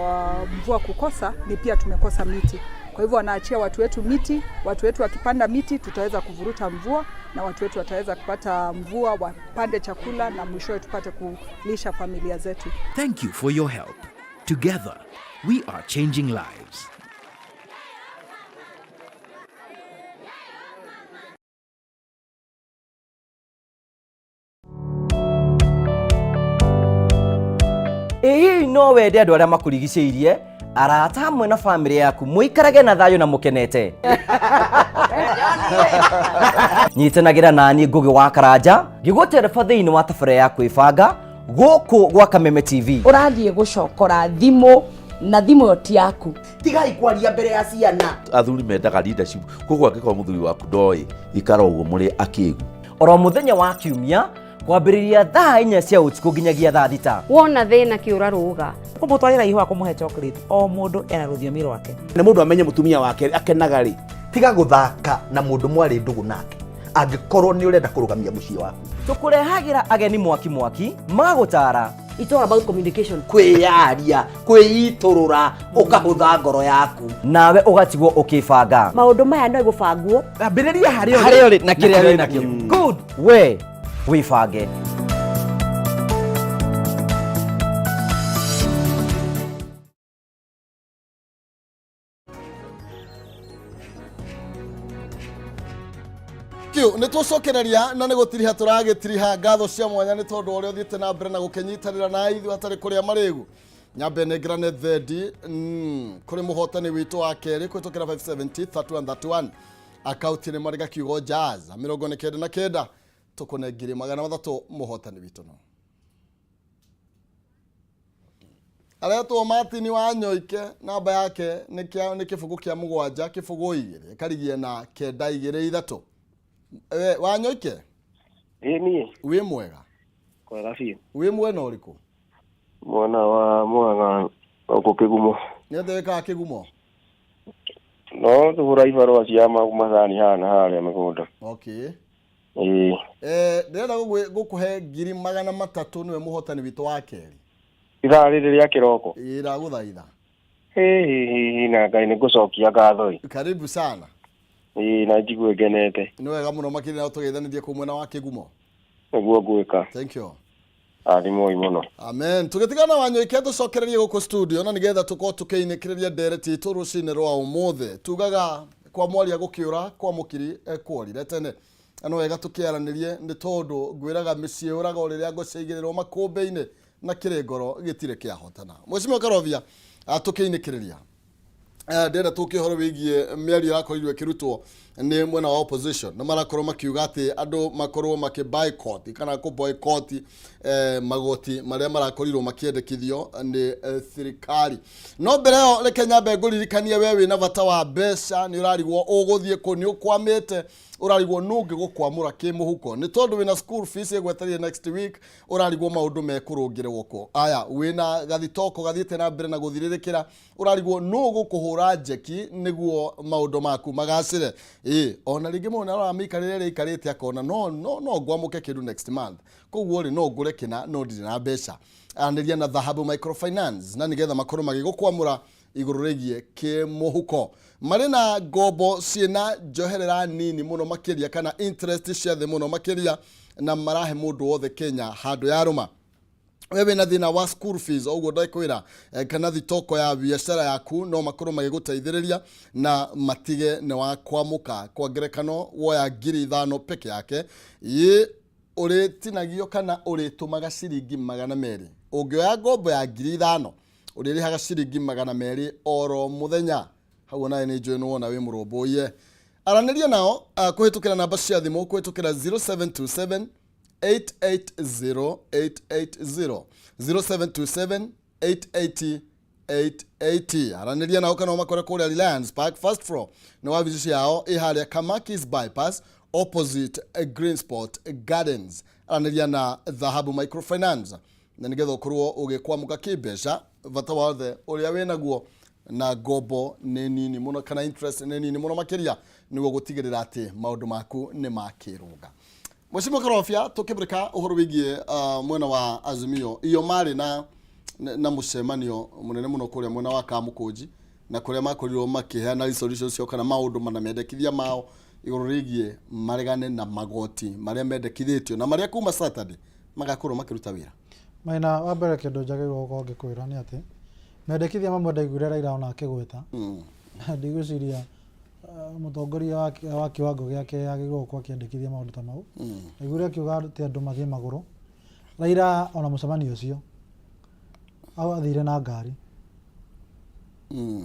I: mvua kukosa ni pia tumekosa miti. Kwa hivyo wanaachia watu wetu miti, watu wetu wakipanda miti tutaweza kuvuruta mvua na watu wetu wataweza kupata mvua, wapande chakula na mwishowe tupate kulisha familia zetu.
J: Thank you for your help. Together, we are changing lives.
K: Ĩĩ no wende andũ arĩa makũrigicĩirie, arata hamwe na bamĩrĩ yaku mũikarage na thayũ na mũkenete. Nyitanagĩra nani Ngũgĩ wa Karanja ngĩgũtereba thĩinĩ wa tabarĩra ya kwĩbanga gũkũ gwa Kameme TV.
L: Ũrathiĩ gũcokora thimũ na thimũ ĩyo ti yaku.
M: Tigai kwaria mbere ya ciana.
N: Athuri mendaga leadership, koguo angĩkorwo mũthuri waku ndoĩ, ikara ũguo mũrĩ akĩgu.
K: Oro mũthenya wa kiumia kwambĩrĩria thaa 4 cia ũtukũ nginyagia thaa 6.
O: Wona thĩna kĩũra rũga.
P: Kũmũtwarĩra ihũa kũmũhe chocolate, o mũndũ ena rũthiomi rwake.
M: Na mũndũ amenye mũtumia wake akenaga rĩ. Tiga gũthaka na mũndũ mwarĩ ndũgũ nake angĩkorwo nĩ ũrenda kũrũgamia mũciĩ waku.
K: Tũkũrehagĩra ageni mwaki mwaki magũtara.
O: It's all about communication.
M: Kwĩyaria, kwĩitũrũra, ũkahũtha ngoro yaku.
K: Nawe ũgatigwo ũkĩbanga.
O: Maũndũ maya no gũbangwo.
M: Ambĩrĩria harĩa
K: Harĩa ũrĩ na kĩrĩa wĩ nakĩo. Good. We wĩbange.
B: Kiu nä tå cokereria na nä gå tiriha tå ragä tiriha ngatho cia mwanya nä tondå å rä a å thiä te na mbere na gå kä nyitanä na ithuä hatarä kå rä a marä gu nyambe nengerane thendi kå rä må hotani witå wa kerä kå kä ra 570 31 31 akaunti-inä marä gakiugo jazz 99 tå kå nengiri 300 må hotani witå no aretwo Martin wa Nyoike namba yake nä kä bũgũ kä a mũgwanja kĩbũgũ igĩrĩ ĩkarigie na 9 2 3. Wa Nyoike?
Q: Ĩĩ niĩ.
B: Wĩ mwega?
Q: Kwega biũ.
B: Wĩ mwena ũrĩkũ?
Q: Mwena wa Mũrang'a gũkũ Kĩgumo.
B: Nĩ atĩa wĩkaga Kĩgumo?
Q: No tũhũra ibarũa cia macani haha na harĩa mĩgũnda.
B: Okay.
Q: Ĩĩ.
B: Ndĩrenda gũkũhe 300,000 nĩwe mũhotani witũ wa kerĩ.
Q: Ithaa rĩrĩ rĩa kĩroko?
B: Ĩĩ ndagũthaitha.
Q: Hĩ na Ngai nĩ ngũcokia ngatho ĩ.
B: Karibu sana.
Q: Ĩĩ na njigue ngenete.
B: Nĩ wega mũno makĩria na tũgeithanĩrie kũu mwena wa Kĩgumo.
Q: Nĩguo ngwĩka.
B: Thank you.
Q: Athimwoi mũno.
B: Amen. Tũgĩtigana wa Nyoike tũcokererie gũkũ studio na nĩgetha tũkorwo tũkĩinĩkĩrĩria ndereti itũ rũcinĩ rwa ũmũthĩ. Tugaga kwa mwaria gũkĩũra kwa mũkiri kuorire tene. Na no wega tũkĩaranĩrie nĩ tondũ ngwĩraga mĩciĩ yũraga o rĩrĩa ngo ciaigĩrĩrwo makũmbĩ-inĩ na kĩrĩ ngoro gĩtirĩ kĩahotana. Mheshimiwa Karobia, tũkĩinĩkĩrĩria. Ndĩrenda tũke ũhoro wĩgiĩ mĩario ĩrakorirwo ĩkĩrutwo nĩ mwena wa opposition na marakorwo makiuga atĩ andũ makorwo makĩ boycott kana kũ boycott magoti marĩa marakorirwo makĩendekithio nĩ thirikari. No mbere ĩyo reke nyambe ngũririkanie we wĩna bata wa mbeca, nĩ ũrarigwo ũgũthiĩ kũ, nĩ ũkwamĩte, ũrarigwo nũ ũngĩgũkwamũra kĩmũhuko nĩ tondũ wĩna school fees ĩgwetereire next week, ũrarigwo maũndũ mekũrũngĩrwo kũ. Aya, wĩna gathitoko gathiĩte na mbere na gũthirĩrĩkĩra, Ũrarigwo nũ ũgũkũhũra njeki nĩguo maũndũ maku magacĩre. Ĩ, ona rĩngĩ mũndũ nĩarora mĩikarĩre ĩrĩa aikarĩte akona no, no, no ngwamũke kĩndũ next month. Koguo rĩ, no ngũre kĩna no ndirĩ na mbeca. Aranĩria na Dhahabu Microfinance na nĩgetha makorwo magĩgũkwamũra igũrũ rĩgiĩ kĩmũhuko. Marĩ na ngombo ciĩna njoherera nini mũno makĩria kana interest cia thĩ mũno makĩria na marahe mũndũ wothe Kenya handũ yarũma. We wĩna thĩna wa school fees o ũguo ndakwĩra, kana thitoko ya biacara yaku, no makorwo magĩgũteithĩrĩria na matige nĩ wa kwamũka. Kwa ngerekano, woya 5,000 peke yake ĩ ũrĩtinagio kana ũrĩtũmaga ciringi 200. Ũngĩoya ngombo ya 5,000 ũrĩrĩhaga ciringi 200 oro mũthenya. Hau onawe nĩ njũĩ nĩwona wĩ mũrũmbũiye. Aranĩria nao kũhĩtũkĩra namba cia thimũ kũhĩtũkĩra 0727 880 880, 0727 880 880. Aranĩria nao kana ũmakore kũrĩa Reliance Park first floor, nĩ wabici ciao ĩ harĩa Kamakis bypass opposite Green Spot Gardens. Aranĩria na Dhahabu Microfinance na nĩgetha ũkorwo ũgĩkwamũka kĩmbeca bata wothe ũrĩa wĩnaguo, na ngombo nĩ nini mũno kana interest nĩ nini mũno makĩria, nĩguo gũtigĩrĩra atĩ maũndũ maku nĩ makĩrũnga. Mheshimiwa Karobia, tukĩmũrĩka ũhoro wĩgiĩ mwena wa Azimio, iyo marĩ na mũcemanio mũnene mũno kũrĩa mwena wa Kamũkũnji, na kũrĩa makorirwo makĩheana resolutions ciao kana maũndũ mana mendekithia mao igũrũ rĩgiĩ maregane na magoti marĩa mendekithĩtio na marĩa kuma Saturday magakorwo makĩruta wĩra.
A: Maina, wa mbere kĩndũ njagĩrĩirwo gũkorwo ngĩkwĩra nĩ atĩ mendekithia mamwe ndaiguire Raila ona akĩgweta, ndigwĩciria mũtongoria wa kiwango gĩake agĩrĩirwo gũkorwo akĩendekithia maũndũ ta mau. Ndaiguire akiuga atĩ andũ mathiĩ magũrũ. Raila ona mũcemanio ũcio athire na ngari.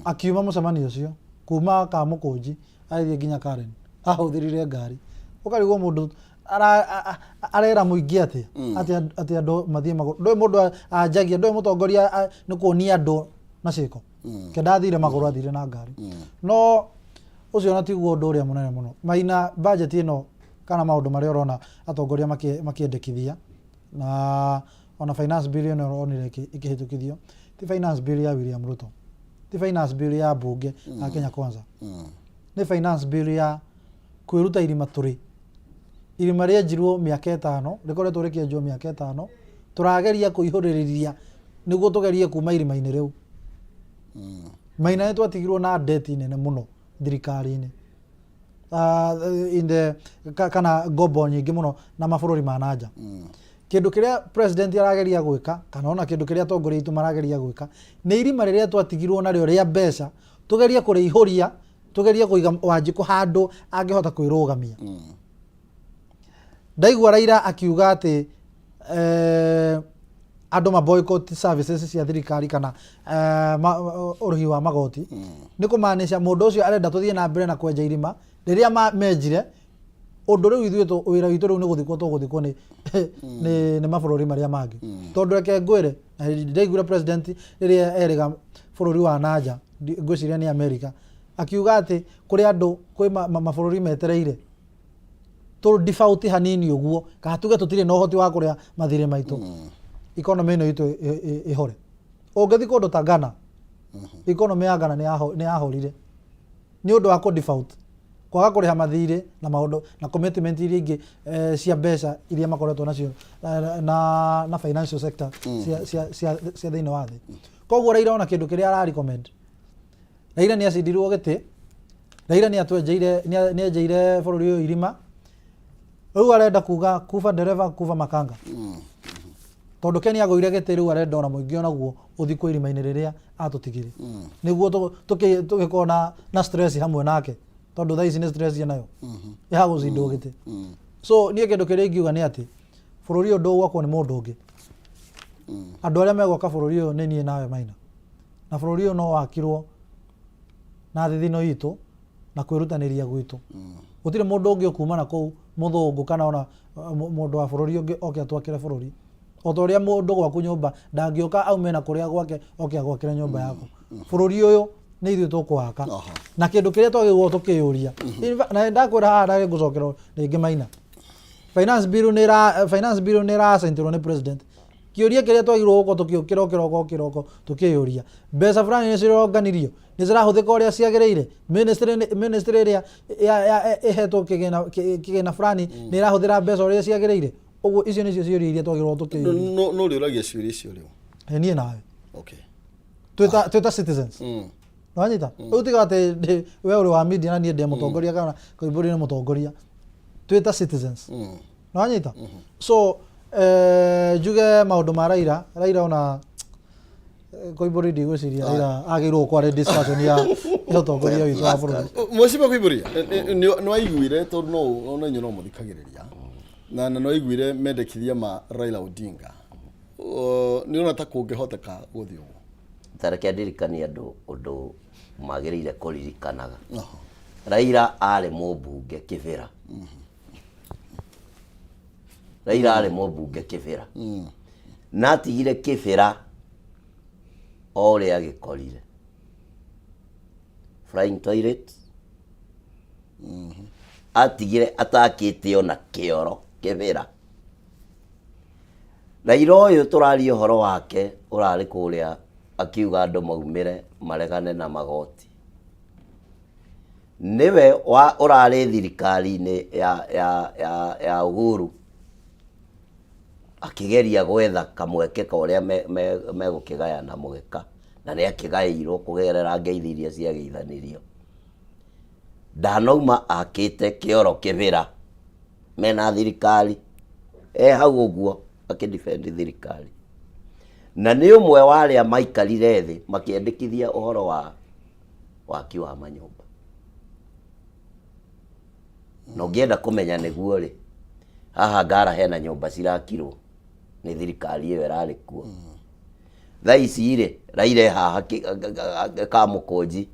A: Akiuma mũcemanio ũcio kuma Kamũkũnji agĩthiĩ nginya Karen ahũthĩrire ngari. Ũkarigwo mũndũ arera mũingĩ atĩa atĩ andũ mathiĩ magũrũ. Ndũĩ mũndũ anjagia, ndũĩ mũtongoria nĩ kuonia andũ na ciĩko. Kenda athire magũrũ, athire na ngari. No ũcio ona tiguo ũndũ ũrĩa mũnene mũno. Maina, budget ĩno kana maũndũ marĩa ũrona atongoria makĩendekithia na ona finance bill ĩno ũronire ĩkĩhĩtũkithio, ti finance bill ya William Ruto, ti finance bill ya mbunge ya Kenya Kwanza, nĩ finance bill ya kwĩruta irima. Tũrĩ irima rĩenjirwo mĩaka 5, rĩkoretwo rĩkĩenjwo mĩaka 5, tũrageria kũihũrĩrĩria nĩguo tũgerie kuma irima-inĩ rĩu. Maina, nĩ twatigirwo na ndeti nene mũno thirikari-inĩ, in the kana ngombo nyingĩ mũno na mabũrũri ma nanja. Kĩndũ kĩrĩa president arageria gwĩka kana ona kĩndũ kĩrĩa atongoria aitũ marageria gwĩka nĩ irima rĩrĩa twatigirwo narĩo rĩa mbeca, tũgerie kũrĩihũria, tũgerie kũiga Wanjikũ handũ angĩhota kwĩrũgamia. Ndaigua Raila akiuga atĩ andũ ma boycott services cia thirikari kana ũrĩhi wa magoti, nĩ kũmaanisha mũndũ ũcio arenda tũthiĩ na mbere na kwenja irima rĩrĩa menjire. Ũndũ rĩu ithuĩ wĩra witũ rĩu nĩ gũthikwo, tũgũthikwo nĩ mabũrũri marĩa mangĩ. Tondũ reke ngwĩre, na ndaiguire president rĩrĩa erĩga bũrũri wa nanja, ngwĩciria nĩ America, akiuga atĩ kũrĩ andũ kwĩ mabũrũri metereire tũ default hanini ũguo, kana tuge tũtirĩ na ũhoti wa kũrĩa mathirĩ maitũ, economy ĩno itũ ĩhore. Ũngĩthiĩ kũndũ ta Ghana, economy ya Ghana nĩ yahorire nĩ ũndũ wa kũ default, kwaga kũrĩha mathirĩ na maũndũ na commitment iria ingĩ cia mbeca iria makoretwo nacio na financial sector cia thĩinĩ wa thĩ. Koguo Raila ona kĩndũ kĩrĩa ara recommend, Raila nĩ acindirwo gĩtĩ, Raila nĩ atwenjeire, nĩ enjeire bũrũri ũyũ irima. Rĩu arenda kuga kuba ndereba kuba makanga, tondũ Ken agũire gĩtĩ, rĩu arenda ona mũingĩ onaguo ũthikwo irima-inĩ rĩrĩa atũtigire, nĩguo tũgĩkorwo na stress hamwe nake, tondũ thaa ici nĩ stress enayo ya gũcindwo gĩtĩ. So niĩ kĩndũ kĩrĩa ingiuga nĩ atĩ bũrũri ũyũ ndũgwakwo nĩ mũndũ ũngĩ. Andũ arĩa megwaka bũrũri ũyũ nĩ niĩ nawe, Maina, na bũrũri ũyũ no wakirwo. na thithino itũ na kwĩrutanĩria gwitũ. Gũtirĩ mũndũ ũngĩ ũkuma na kũu mũthũngũ kana ona mũndũ wa bũrũri ũngĩ oke atwakĩre bũrũri. O ta ũrĩa mũndũ gwaku nyũmba ndangĩũka aume na kũrĩa gwake oke agwakĩre nyũmba yaku. Bũrũri ũyũ nĩ ithuĩ tũkũwaka. Na kĩndũ kĩrĩa twagĩrĩirwo tũkĩyũria, na ndakwĩra haha na nĩngũcokera rĩngĩ Maina, finance bill nĩ ĩra finance bill nĩ ĩra assentirwo nĩ president. Kĩũria kĩrĩa twagĩrĩirwo gũkorwo tũkĩũkĩra o kĩroko o kĩroko tũkĩyũria, mbeca fulani nĩ cironganirio, nĩ cirahũthĩka ũrĩa ciagĩrĩire, ministry ministry ĩrĩa ĩhetwo kĩgĩna kĩgĩna fulani nĩ ĩrahũthĩra mbeca ũrĩa ciagĩrĩire. Ũguo icio nĩcio ciũria iria twagĩrĩirwo tũkĩyũria.
B: No no ũrĩũragia ciũria icio rĩu.
A: Ĩ niĩ nawe.
B: Okay.
A: Twĩta twĩta citizens. Nĩwanyita? Rĩu tiga atĩ we ũrĩ wa media na niĩ ndĩ mũtongoria kana Koimbũri nĩ mũtongoria. Twĩta citizens. Nĩwanyita? So njuge maũndũ ma Raila, Raila ona Koimbũri ndigwĩciria Raila agĩrĩirwo gũkorwo arĩ discussion ya ũtongoria witũ wa bũrũri.
B: Mheshimiwa Koimbũri, nĩ waiguire tondũ no ona inyuĩ no mũthikagĩrĩria na nĩ waiguire mendekithia ma Raila Odinga. Nĩ ũrona ta kũngĩhoteka gũthiĩ ũguo?
C: Ta reke ndirikanie andũ ũndũ magĩrĩire kũririkanaga. Raila arĩ mũmbunge Kĩbĩra. Raila arĩ mũmbunge Kĩbĩra. Na atigire Kĩbĩra o ũrĩa agĩkorire. Flying toilet. Atigire atakĩte ona kĩoro Kĩbĩra. Raila ũyũ tũraria ũhoro wake ũrarĩ kũrĩa akiuga andũ maumĩre maregane na magoti. Nĩwe wa ũrarĩ thirikari-inĩ ya, ya, ya, ya Uhuru akĩgeria gwetha kamweke ka ũrĩa megũkĩgayana mũgeka na nĩ akĩgaĩirwo kũgerera ngeithi iria ciageithanirio. Ndanauma akĩte kĩoro Kĩbĩra mena thirikari e hau ũguo akĩ defend thirikari. Na nĩ ũmwe wa arĩa maikarire thĩ makĩandĩkithia ũhoro wa waki wa manyũmba. Na ũngĩenda kũmenya nĩguo rĩ, haha Ngara hena nyũmba cirakirwo nĩ thirikari ĩyo ĩrarĩ kuo. Thaa ici rĩ, Raila e haha Kamũkũnji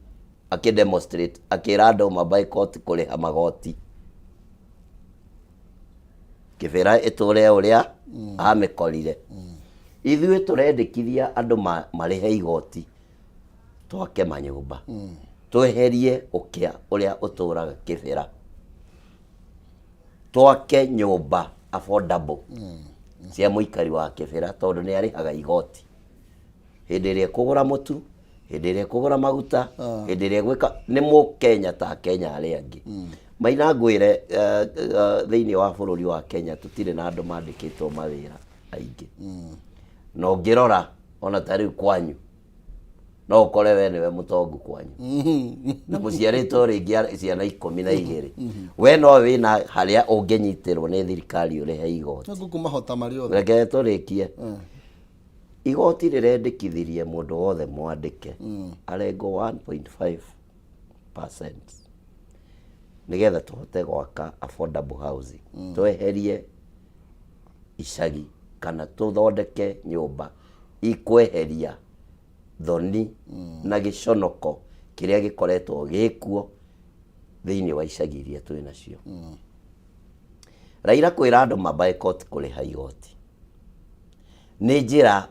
C: akĩ demonstrate akĩra andũ ma boycott kũrĩha magoti. Kĩbĩra ĩtũre ũrĩa amĩkorire. Ithuĩ tũrendekithia andũ marĩhe igoti twake manyũmba. Tweherie ũkĩa ũrĩa ũtũraga Kĩbĩra. Twake nyũmba affordable cia mũikari wa Kĩbĩra tondũ nĩ arĩhaga igoti. Hĩndĩ ĩrĩa ekũgũra mũtu, hĩndĩ ĩrĩa ekũgũra maguta, hĩndĩ ĩrĩa egwĩka, nĩ mũkenya ta akenya arĩa angĩ. Maina ngwĩre thĩinĩ wa bũrũri wa Kenya tũtirĩ na andũ mandĩkĩtwo mawĩra aingĩ. Na ũngĩrora ona ta rĩu kwanyu, no ũkore we nĩwe mũtongu kwanyu. Na mũciarĩtwo rĩngĩ ciana 12. We no wĩna harĩa ũngĩnyitĩrwo nĩ thirikari ũrĩhe igoti.
B: Nĩ ngũkũmahota marĩ othe.
C: Reke tũrĩkie. Igoti rĩrendekithirie mũndũ wothe mwandĩke arengwo 1.5% nĩgetha tũhote gwaka affordable housing. Tweherie icagi kana tũthondeke nyũmba ikweheria thoni na gĩconoko kĩrĩa gĩkoretwo gĩkuo thĩinĩ wa icagi iria twĩ nacio. Raila kwĩra andũ ma boycott kũrĩha igoti nĩ njĩra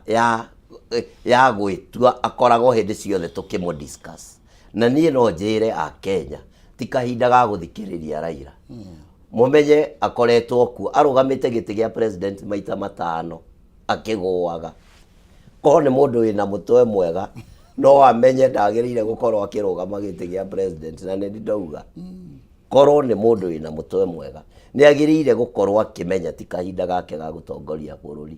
C: ya gwĩtua akoragwo hĩndĩ ciothe tũkĩmũ discuss. Na niĩ no njĩre a Kenya ti kahinda ga gũthikĩrĩria Raila. Mũmenye akoretwo kuo arũgamĩte gĩtĩ gĩa president maita matano akĩgũaga. Korwo nĩ mũndũ wĩna mũtwe mwega no amenye ndagĩrĩire gũkorwo akĩrũgama gĩtĩ gĩa president na nĩ ndauga. Korwo nĩ mũndũ wĩna mũtwe mwega nĩ agĩrĩire gũkorwo akĩmenya ti kahinda gake ga gũtongoria bũrũri.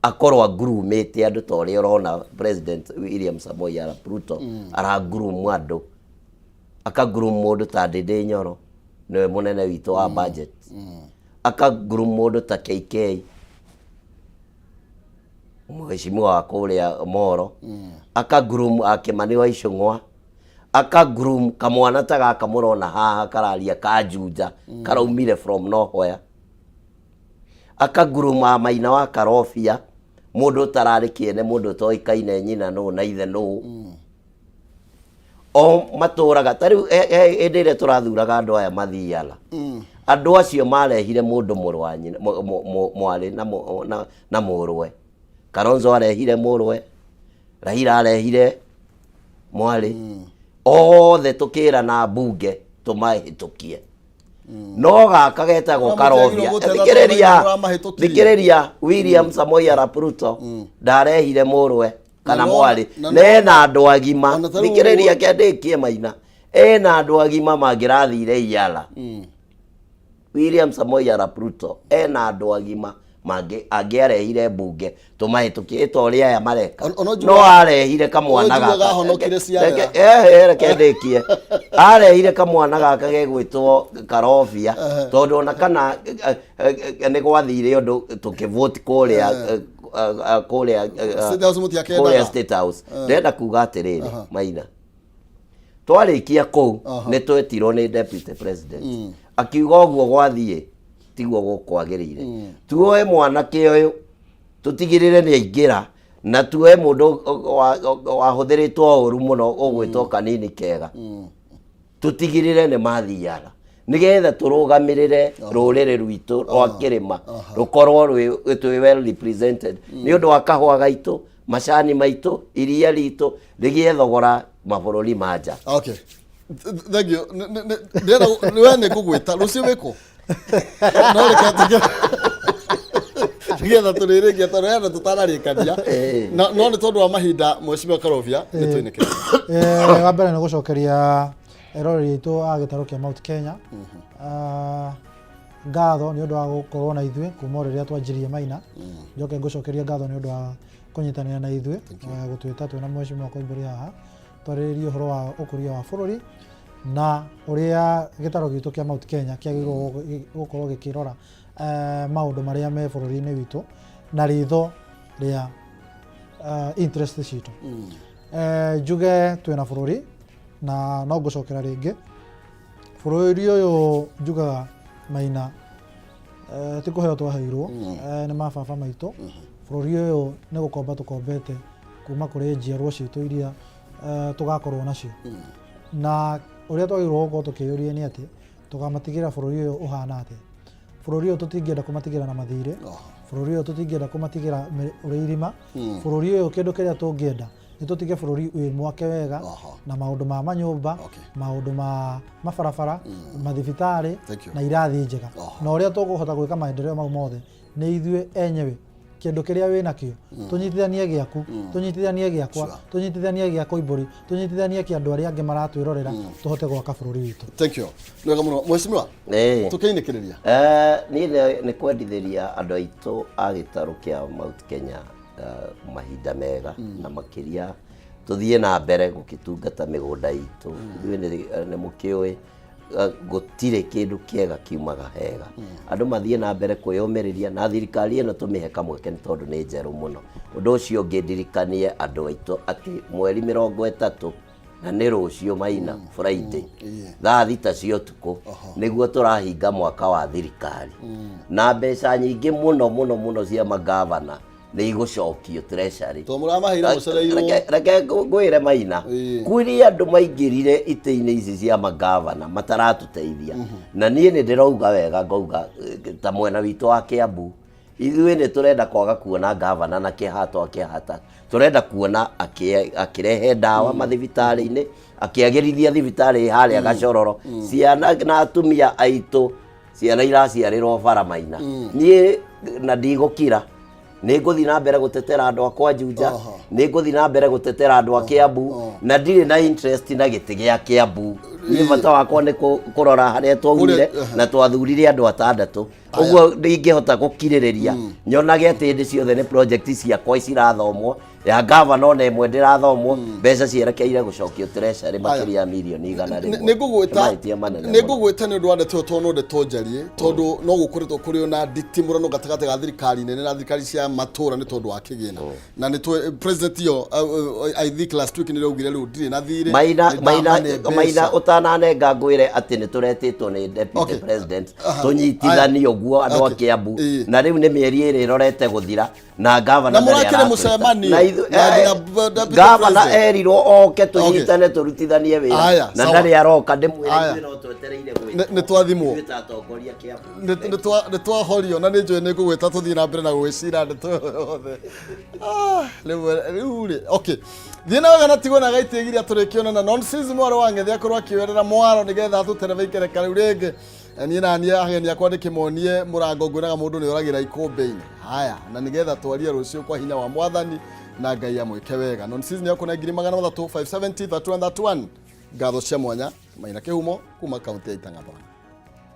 C: Akorwo angurumĩte andũ ta ũrĩa ũrona President William Samoei Arap Ruto arangurumu andũ. Akangurumu mũndũ ta Ndindi Nyoro nĩwe mũnene witũ wa budget. Akangurumu mũndũ ta KK mheshimiwa wa kũrĩa Moro. Akangurumu Kĩmani wa Ichung'wa. Akagroom kamwana ta gaka mũrona haha kararia kanjunja karaumire from nowhere. Akagroom a Maina wa Karobia mũndũ ũtararĩ kĩene mũndũ ũtoĩkaine nyina nũ na ithe nũ. O matũraga ta rĩu hĩndĩ ĩrĩa tũrathuraga andũ aya mathiaga, andũ acio marehire mũndũ mũrũ wa nyina, mwarĩ na mũrũwe. Kalonzo arehire mũrũwe, Raila arehire mwarĩ, othe tũkĩrana mbunge tũmahĩtũkie, no gaka getagwo
B: No
C: Karobia.
B: mũtiagĩrĩirwo gũtetha tondũ
C: Thikĩrĩria.
B: mũramahĩtũkirie.
C: Thikĩrĩria, William Samoei Arap Ruto ndarehire mũrũwe kana
B: Na
C: mwarĩ,
B: na
C: na ena andũ agima.
B: Ona ta rĩu
C: Thikĩrĩria, kĩandĩkie Maina, ena andũ agima mangĩrathire iara. William Samoei Arap Ruto ena andũ agima mangĩ angĩarehire mbunge tũmahĩtũkie ĩta ũrĩa aya mareka,
B: Ona
C: no arehire kamwana
B: ona njugaga
C: gaka.
B: ahonokire ciara.
C: Reke ndĩkie, arehire kamwana gaka gegwĩtwo Karobia, tondũ ona kana nĩ gwathire ũndũ tũkĩvoti kũrĩa kũrĩa
B: State House mũtiakendaga.
C: kũrĩa State House. Ndĩrenda kuga atĩrĩrĩ, Maina, twarĩkia kũu nĩ twetirwo nĩ deputy president, akiuga ũguo gwathiĩ tiguo gũkwagĩrĩire, tuoe mwanake ũyũ tũtigĩrĩre nĩ aingĩra, na tuoe mũndũ wahũthĩrĩtwo ũru mũno ũgwĩtwo Kanini Kega, tũtigĩrĩre nĩ mathiara nĩgetha tũrũgamĩrĩre rũrĩrĩ rwitũ rwa kĩrĩma rũkorwo twĩ well represented nĩ ũndũ wa kahũa gaitũ, macani maitũ, iria ritũ rĩgĩe thogora mabũrũri ma nja.
B: Okay. Thank you. Ndĩrenda we nĩ ngũgwĩta rũciũ wĩkũ? No reke tũge nĩgetha tũrĩrĩkia tondũ hena tũtanarĩkania. No nĩ tondũ wa mahinda, Mheshimiwa Karobia, nĩ twĩnĩke.
A: Wa mbere nĩ gũcokeria eroreri aitũ a gĩtarũ kĩa Mount Kenya ngatho nĩ ũndũ wa gũkorwo na ithuĩ kuma o rĩrĩa twanjirie. Maina, njoke ngũcokeria ngatho nĩ ũndũ wa kũnyitanĩra na ithuĩ, gũtwĩta twĩna Mheshimiwa Koimbũri haha twarĩrĩrie ũhoro wa ũkũria wa bũrũri na ũrĩa gĩtarũ gitũ kĩa Mount Kenya kĩagĩrĩirwo gũkorwo gĩkĩrora maũndũ marĩa me bũrũri-inĩ witũ na ritho rĩa interest citũ. Njuge twĩna bũrũri na no ngũcokera rĩngĩ bũrũri ũyũ, njugaga Maina, ti kũheo twaheirwo, nĩ mababa maitũ. Bũrũri ũyũ nĩ gũkomba tũkombete kuma kũrĩ njiarwo citũ iria tũgakorwo nacio, na ũrĩa twagĩrĩirwo gũkorwo tũkĩyũria nĩ atĩ tũkamatigĩra bũrũri ũyũ ũhana atĩa. Bũrũri ũyũ tũtingĩenda kũmatigĩra na mathirĩ, bũrũri ũyũ tũtingĩenda kũmatigĩra ũrĩ irima. Bũrũri ũyũ, kĩndũ kĩrĩa tũngĩenda nĩ tũtige bũrũri wĩ mwake wega na maũndũ ma manyũmba, maũndũ ma mabarabara, mathibitarĩ
B: Thank you.
A: na irathi njega. Na ũrĩa tũkũhota gwĩka maendeleo mau mothe nĩ ithuĩ enyewe, kĩndũ kĩrĩa wĩ nakĩo tũnyitithanie gĩaku, tũnyitithanie gĩakwa, tũnyitithanie gĩa Koimbũri, tũnyitithanie kĩa andũ arĩa angĩ maratwĩrorera, tũhote gwaka bũrũri witũ.
B: Thank you. Nĩ wega mũno. Mheshimiwa, tũkĩinĩkĩrĩria.
C: Niĩ nĩ kwendithĩria andũ aitũ a gĩtarũ kĩa Mount Kenya mahinda mega, na makĩria tũthiĩ na mbere gũkĩtungata mĩgũnda itũ. Ithuĩ nĩ mũkĩũĩ gũtirĩ kĩndũ kĩega kiumaga hega. Andũ mathiĩ na mbere kwĩyũmĩrĩria na thirikari ĩno, tũmĩhe kamweke nĩ tondũ nĩ njerũ mũno. Ũndũ ũcio ũngĩ, ndirikanie andũ aitũ atĩ mweri 30, na nĩ rũciũ Maina, Friday, thaa 6 cia ũtukũ, nĩguo tũrahinga mwaka wa thirikari, na mbeca nyingĩ mũno mũno mũno cia magavana nĩ igũcokio treasury.
B: Tondũ mũramaheire mũcereirwo.
C: Reke ngwĩre Maina, kũrĩ andũ maingĩrire itĩ-inĩ ici cia magavana mataratũteithia, na niĩ nĩ ndĩrauga wega, ngauga ta mwena witũ wa Kiambu, ithuĩ nĩ tũrenda kwaga kuona gavana na kĩhato akĩhata, tũrenda kuona akĩrehe ndawa mathibitarĩ-inĩ, akĩagĩrithia thibitarĩ harĩa Gacororo, ciana na atumia aitũ, ciana iraciarĩrwo bara. Maina, niĩ na ndigũkira, nĩ ngũthiĩ na mbere gũtetera andũ akwa Juja, nĩ ngũthiĩ na mbere gũtetera andũ a Kiambu, na ndirĩ na interest na gĩtĩ gĩa Kiambu. Niĩ bata wakwa nĩ kũrora harĩa twaumire na twathurire andũ atandatũ. Ũguo ndingĩhota gũkirĩrĩria nyonage atĩ hĩndĩ ciothe nĩ project ciakwa cirathomwo, ya gavana ona ĩmwe ndĩrathomwo, mbeca cierekeire gũcokio treasury makĩria ya mirioni 100.
B: Nĩ ngũgwĩta.
C: Nĩ mahĩtia manene
B: Nĩ
C: mũno.
B: ngũgwĩta nĩ ũndũ wa ndeto ĩyo, tondũ no ndeto njarie, tondũ no gũkoretwo kũrĩ na nditimũrano gatagatĩ ga thirikari nene na thirikari cia matũra nĩ tondũ wa kĩgĩna, na nĩ president yo, I think last week nĩ raugire rĩu ndirĩ na thirĩ,
C: Maina,
B: nĩ
C: Maina,
B: ndamane mbeca.
C: Maina, ũtananenga ngwĩre atĩ nĩ tũretĩtwo nĩ deputy president tũnyitithanio ũguo andũ a Kiambu, na rĩu nĩ mĩeri 2 ĩrorete gũthira. Na gavana
B: Na
C: ndarĩ
B: mũrakĩrĩ
C: aratwĩta.
B: mũcemanio
C: Na ithu-
B: na
C: eh,
B: nginya deputy
C: gavana
B: president.
C: erirwo oke tũnyitane tũrutithanie wĩra
B: Aya,
C: na
B: sawa.
C: ndarĩ aroka ndĩmwĩre
B: Aya.
C: ithuĩ no twetereire gwĩtwo.
B: Nĩ twathimwo.
C: Ithuĩ ta atongoria Kĩambu.
B: Nĩ twahorio na nĩ njũĩ nĩ ngũgwĩta tũthiĩ na mbere na gũgĩcira ndeto ĩyo yothe. Ah, rĩu rĩ okay thiĩ na wega na tigwo na gaitĩgiria tũrĩkĩonana nonsense mwarĩ wa ng'ethe akorwo akĩoerera mwaro nĩgetha atũterebe ikereka rĩu rĩngĩ. Niĩ na niĩ ageni akwa ndĩkĩmonie mũrango ngwĩraga mũndũ nĩ oragĩra ikũmbĩ-inĩ haya na nĩgetha twarie rũciũ kwa hinya wa mwathani na Ngai amwĩke wega. Nonsense nĩ akũne 300,570 31 31. Ngatho cia mwanya Maina Kĩhumo kuma kaunti ya Itang'athwa.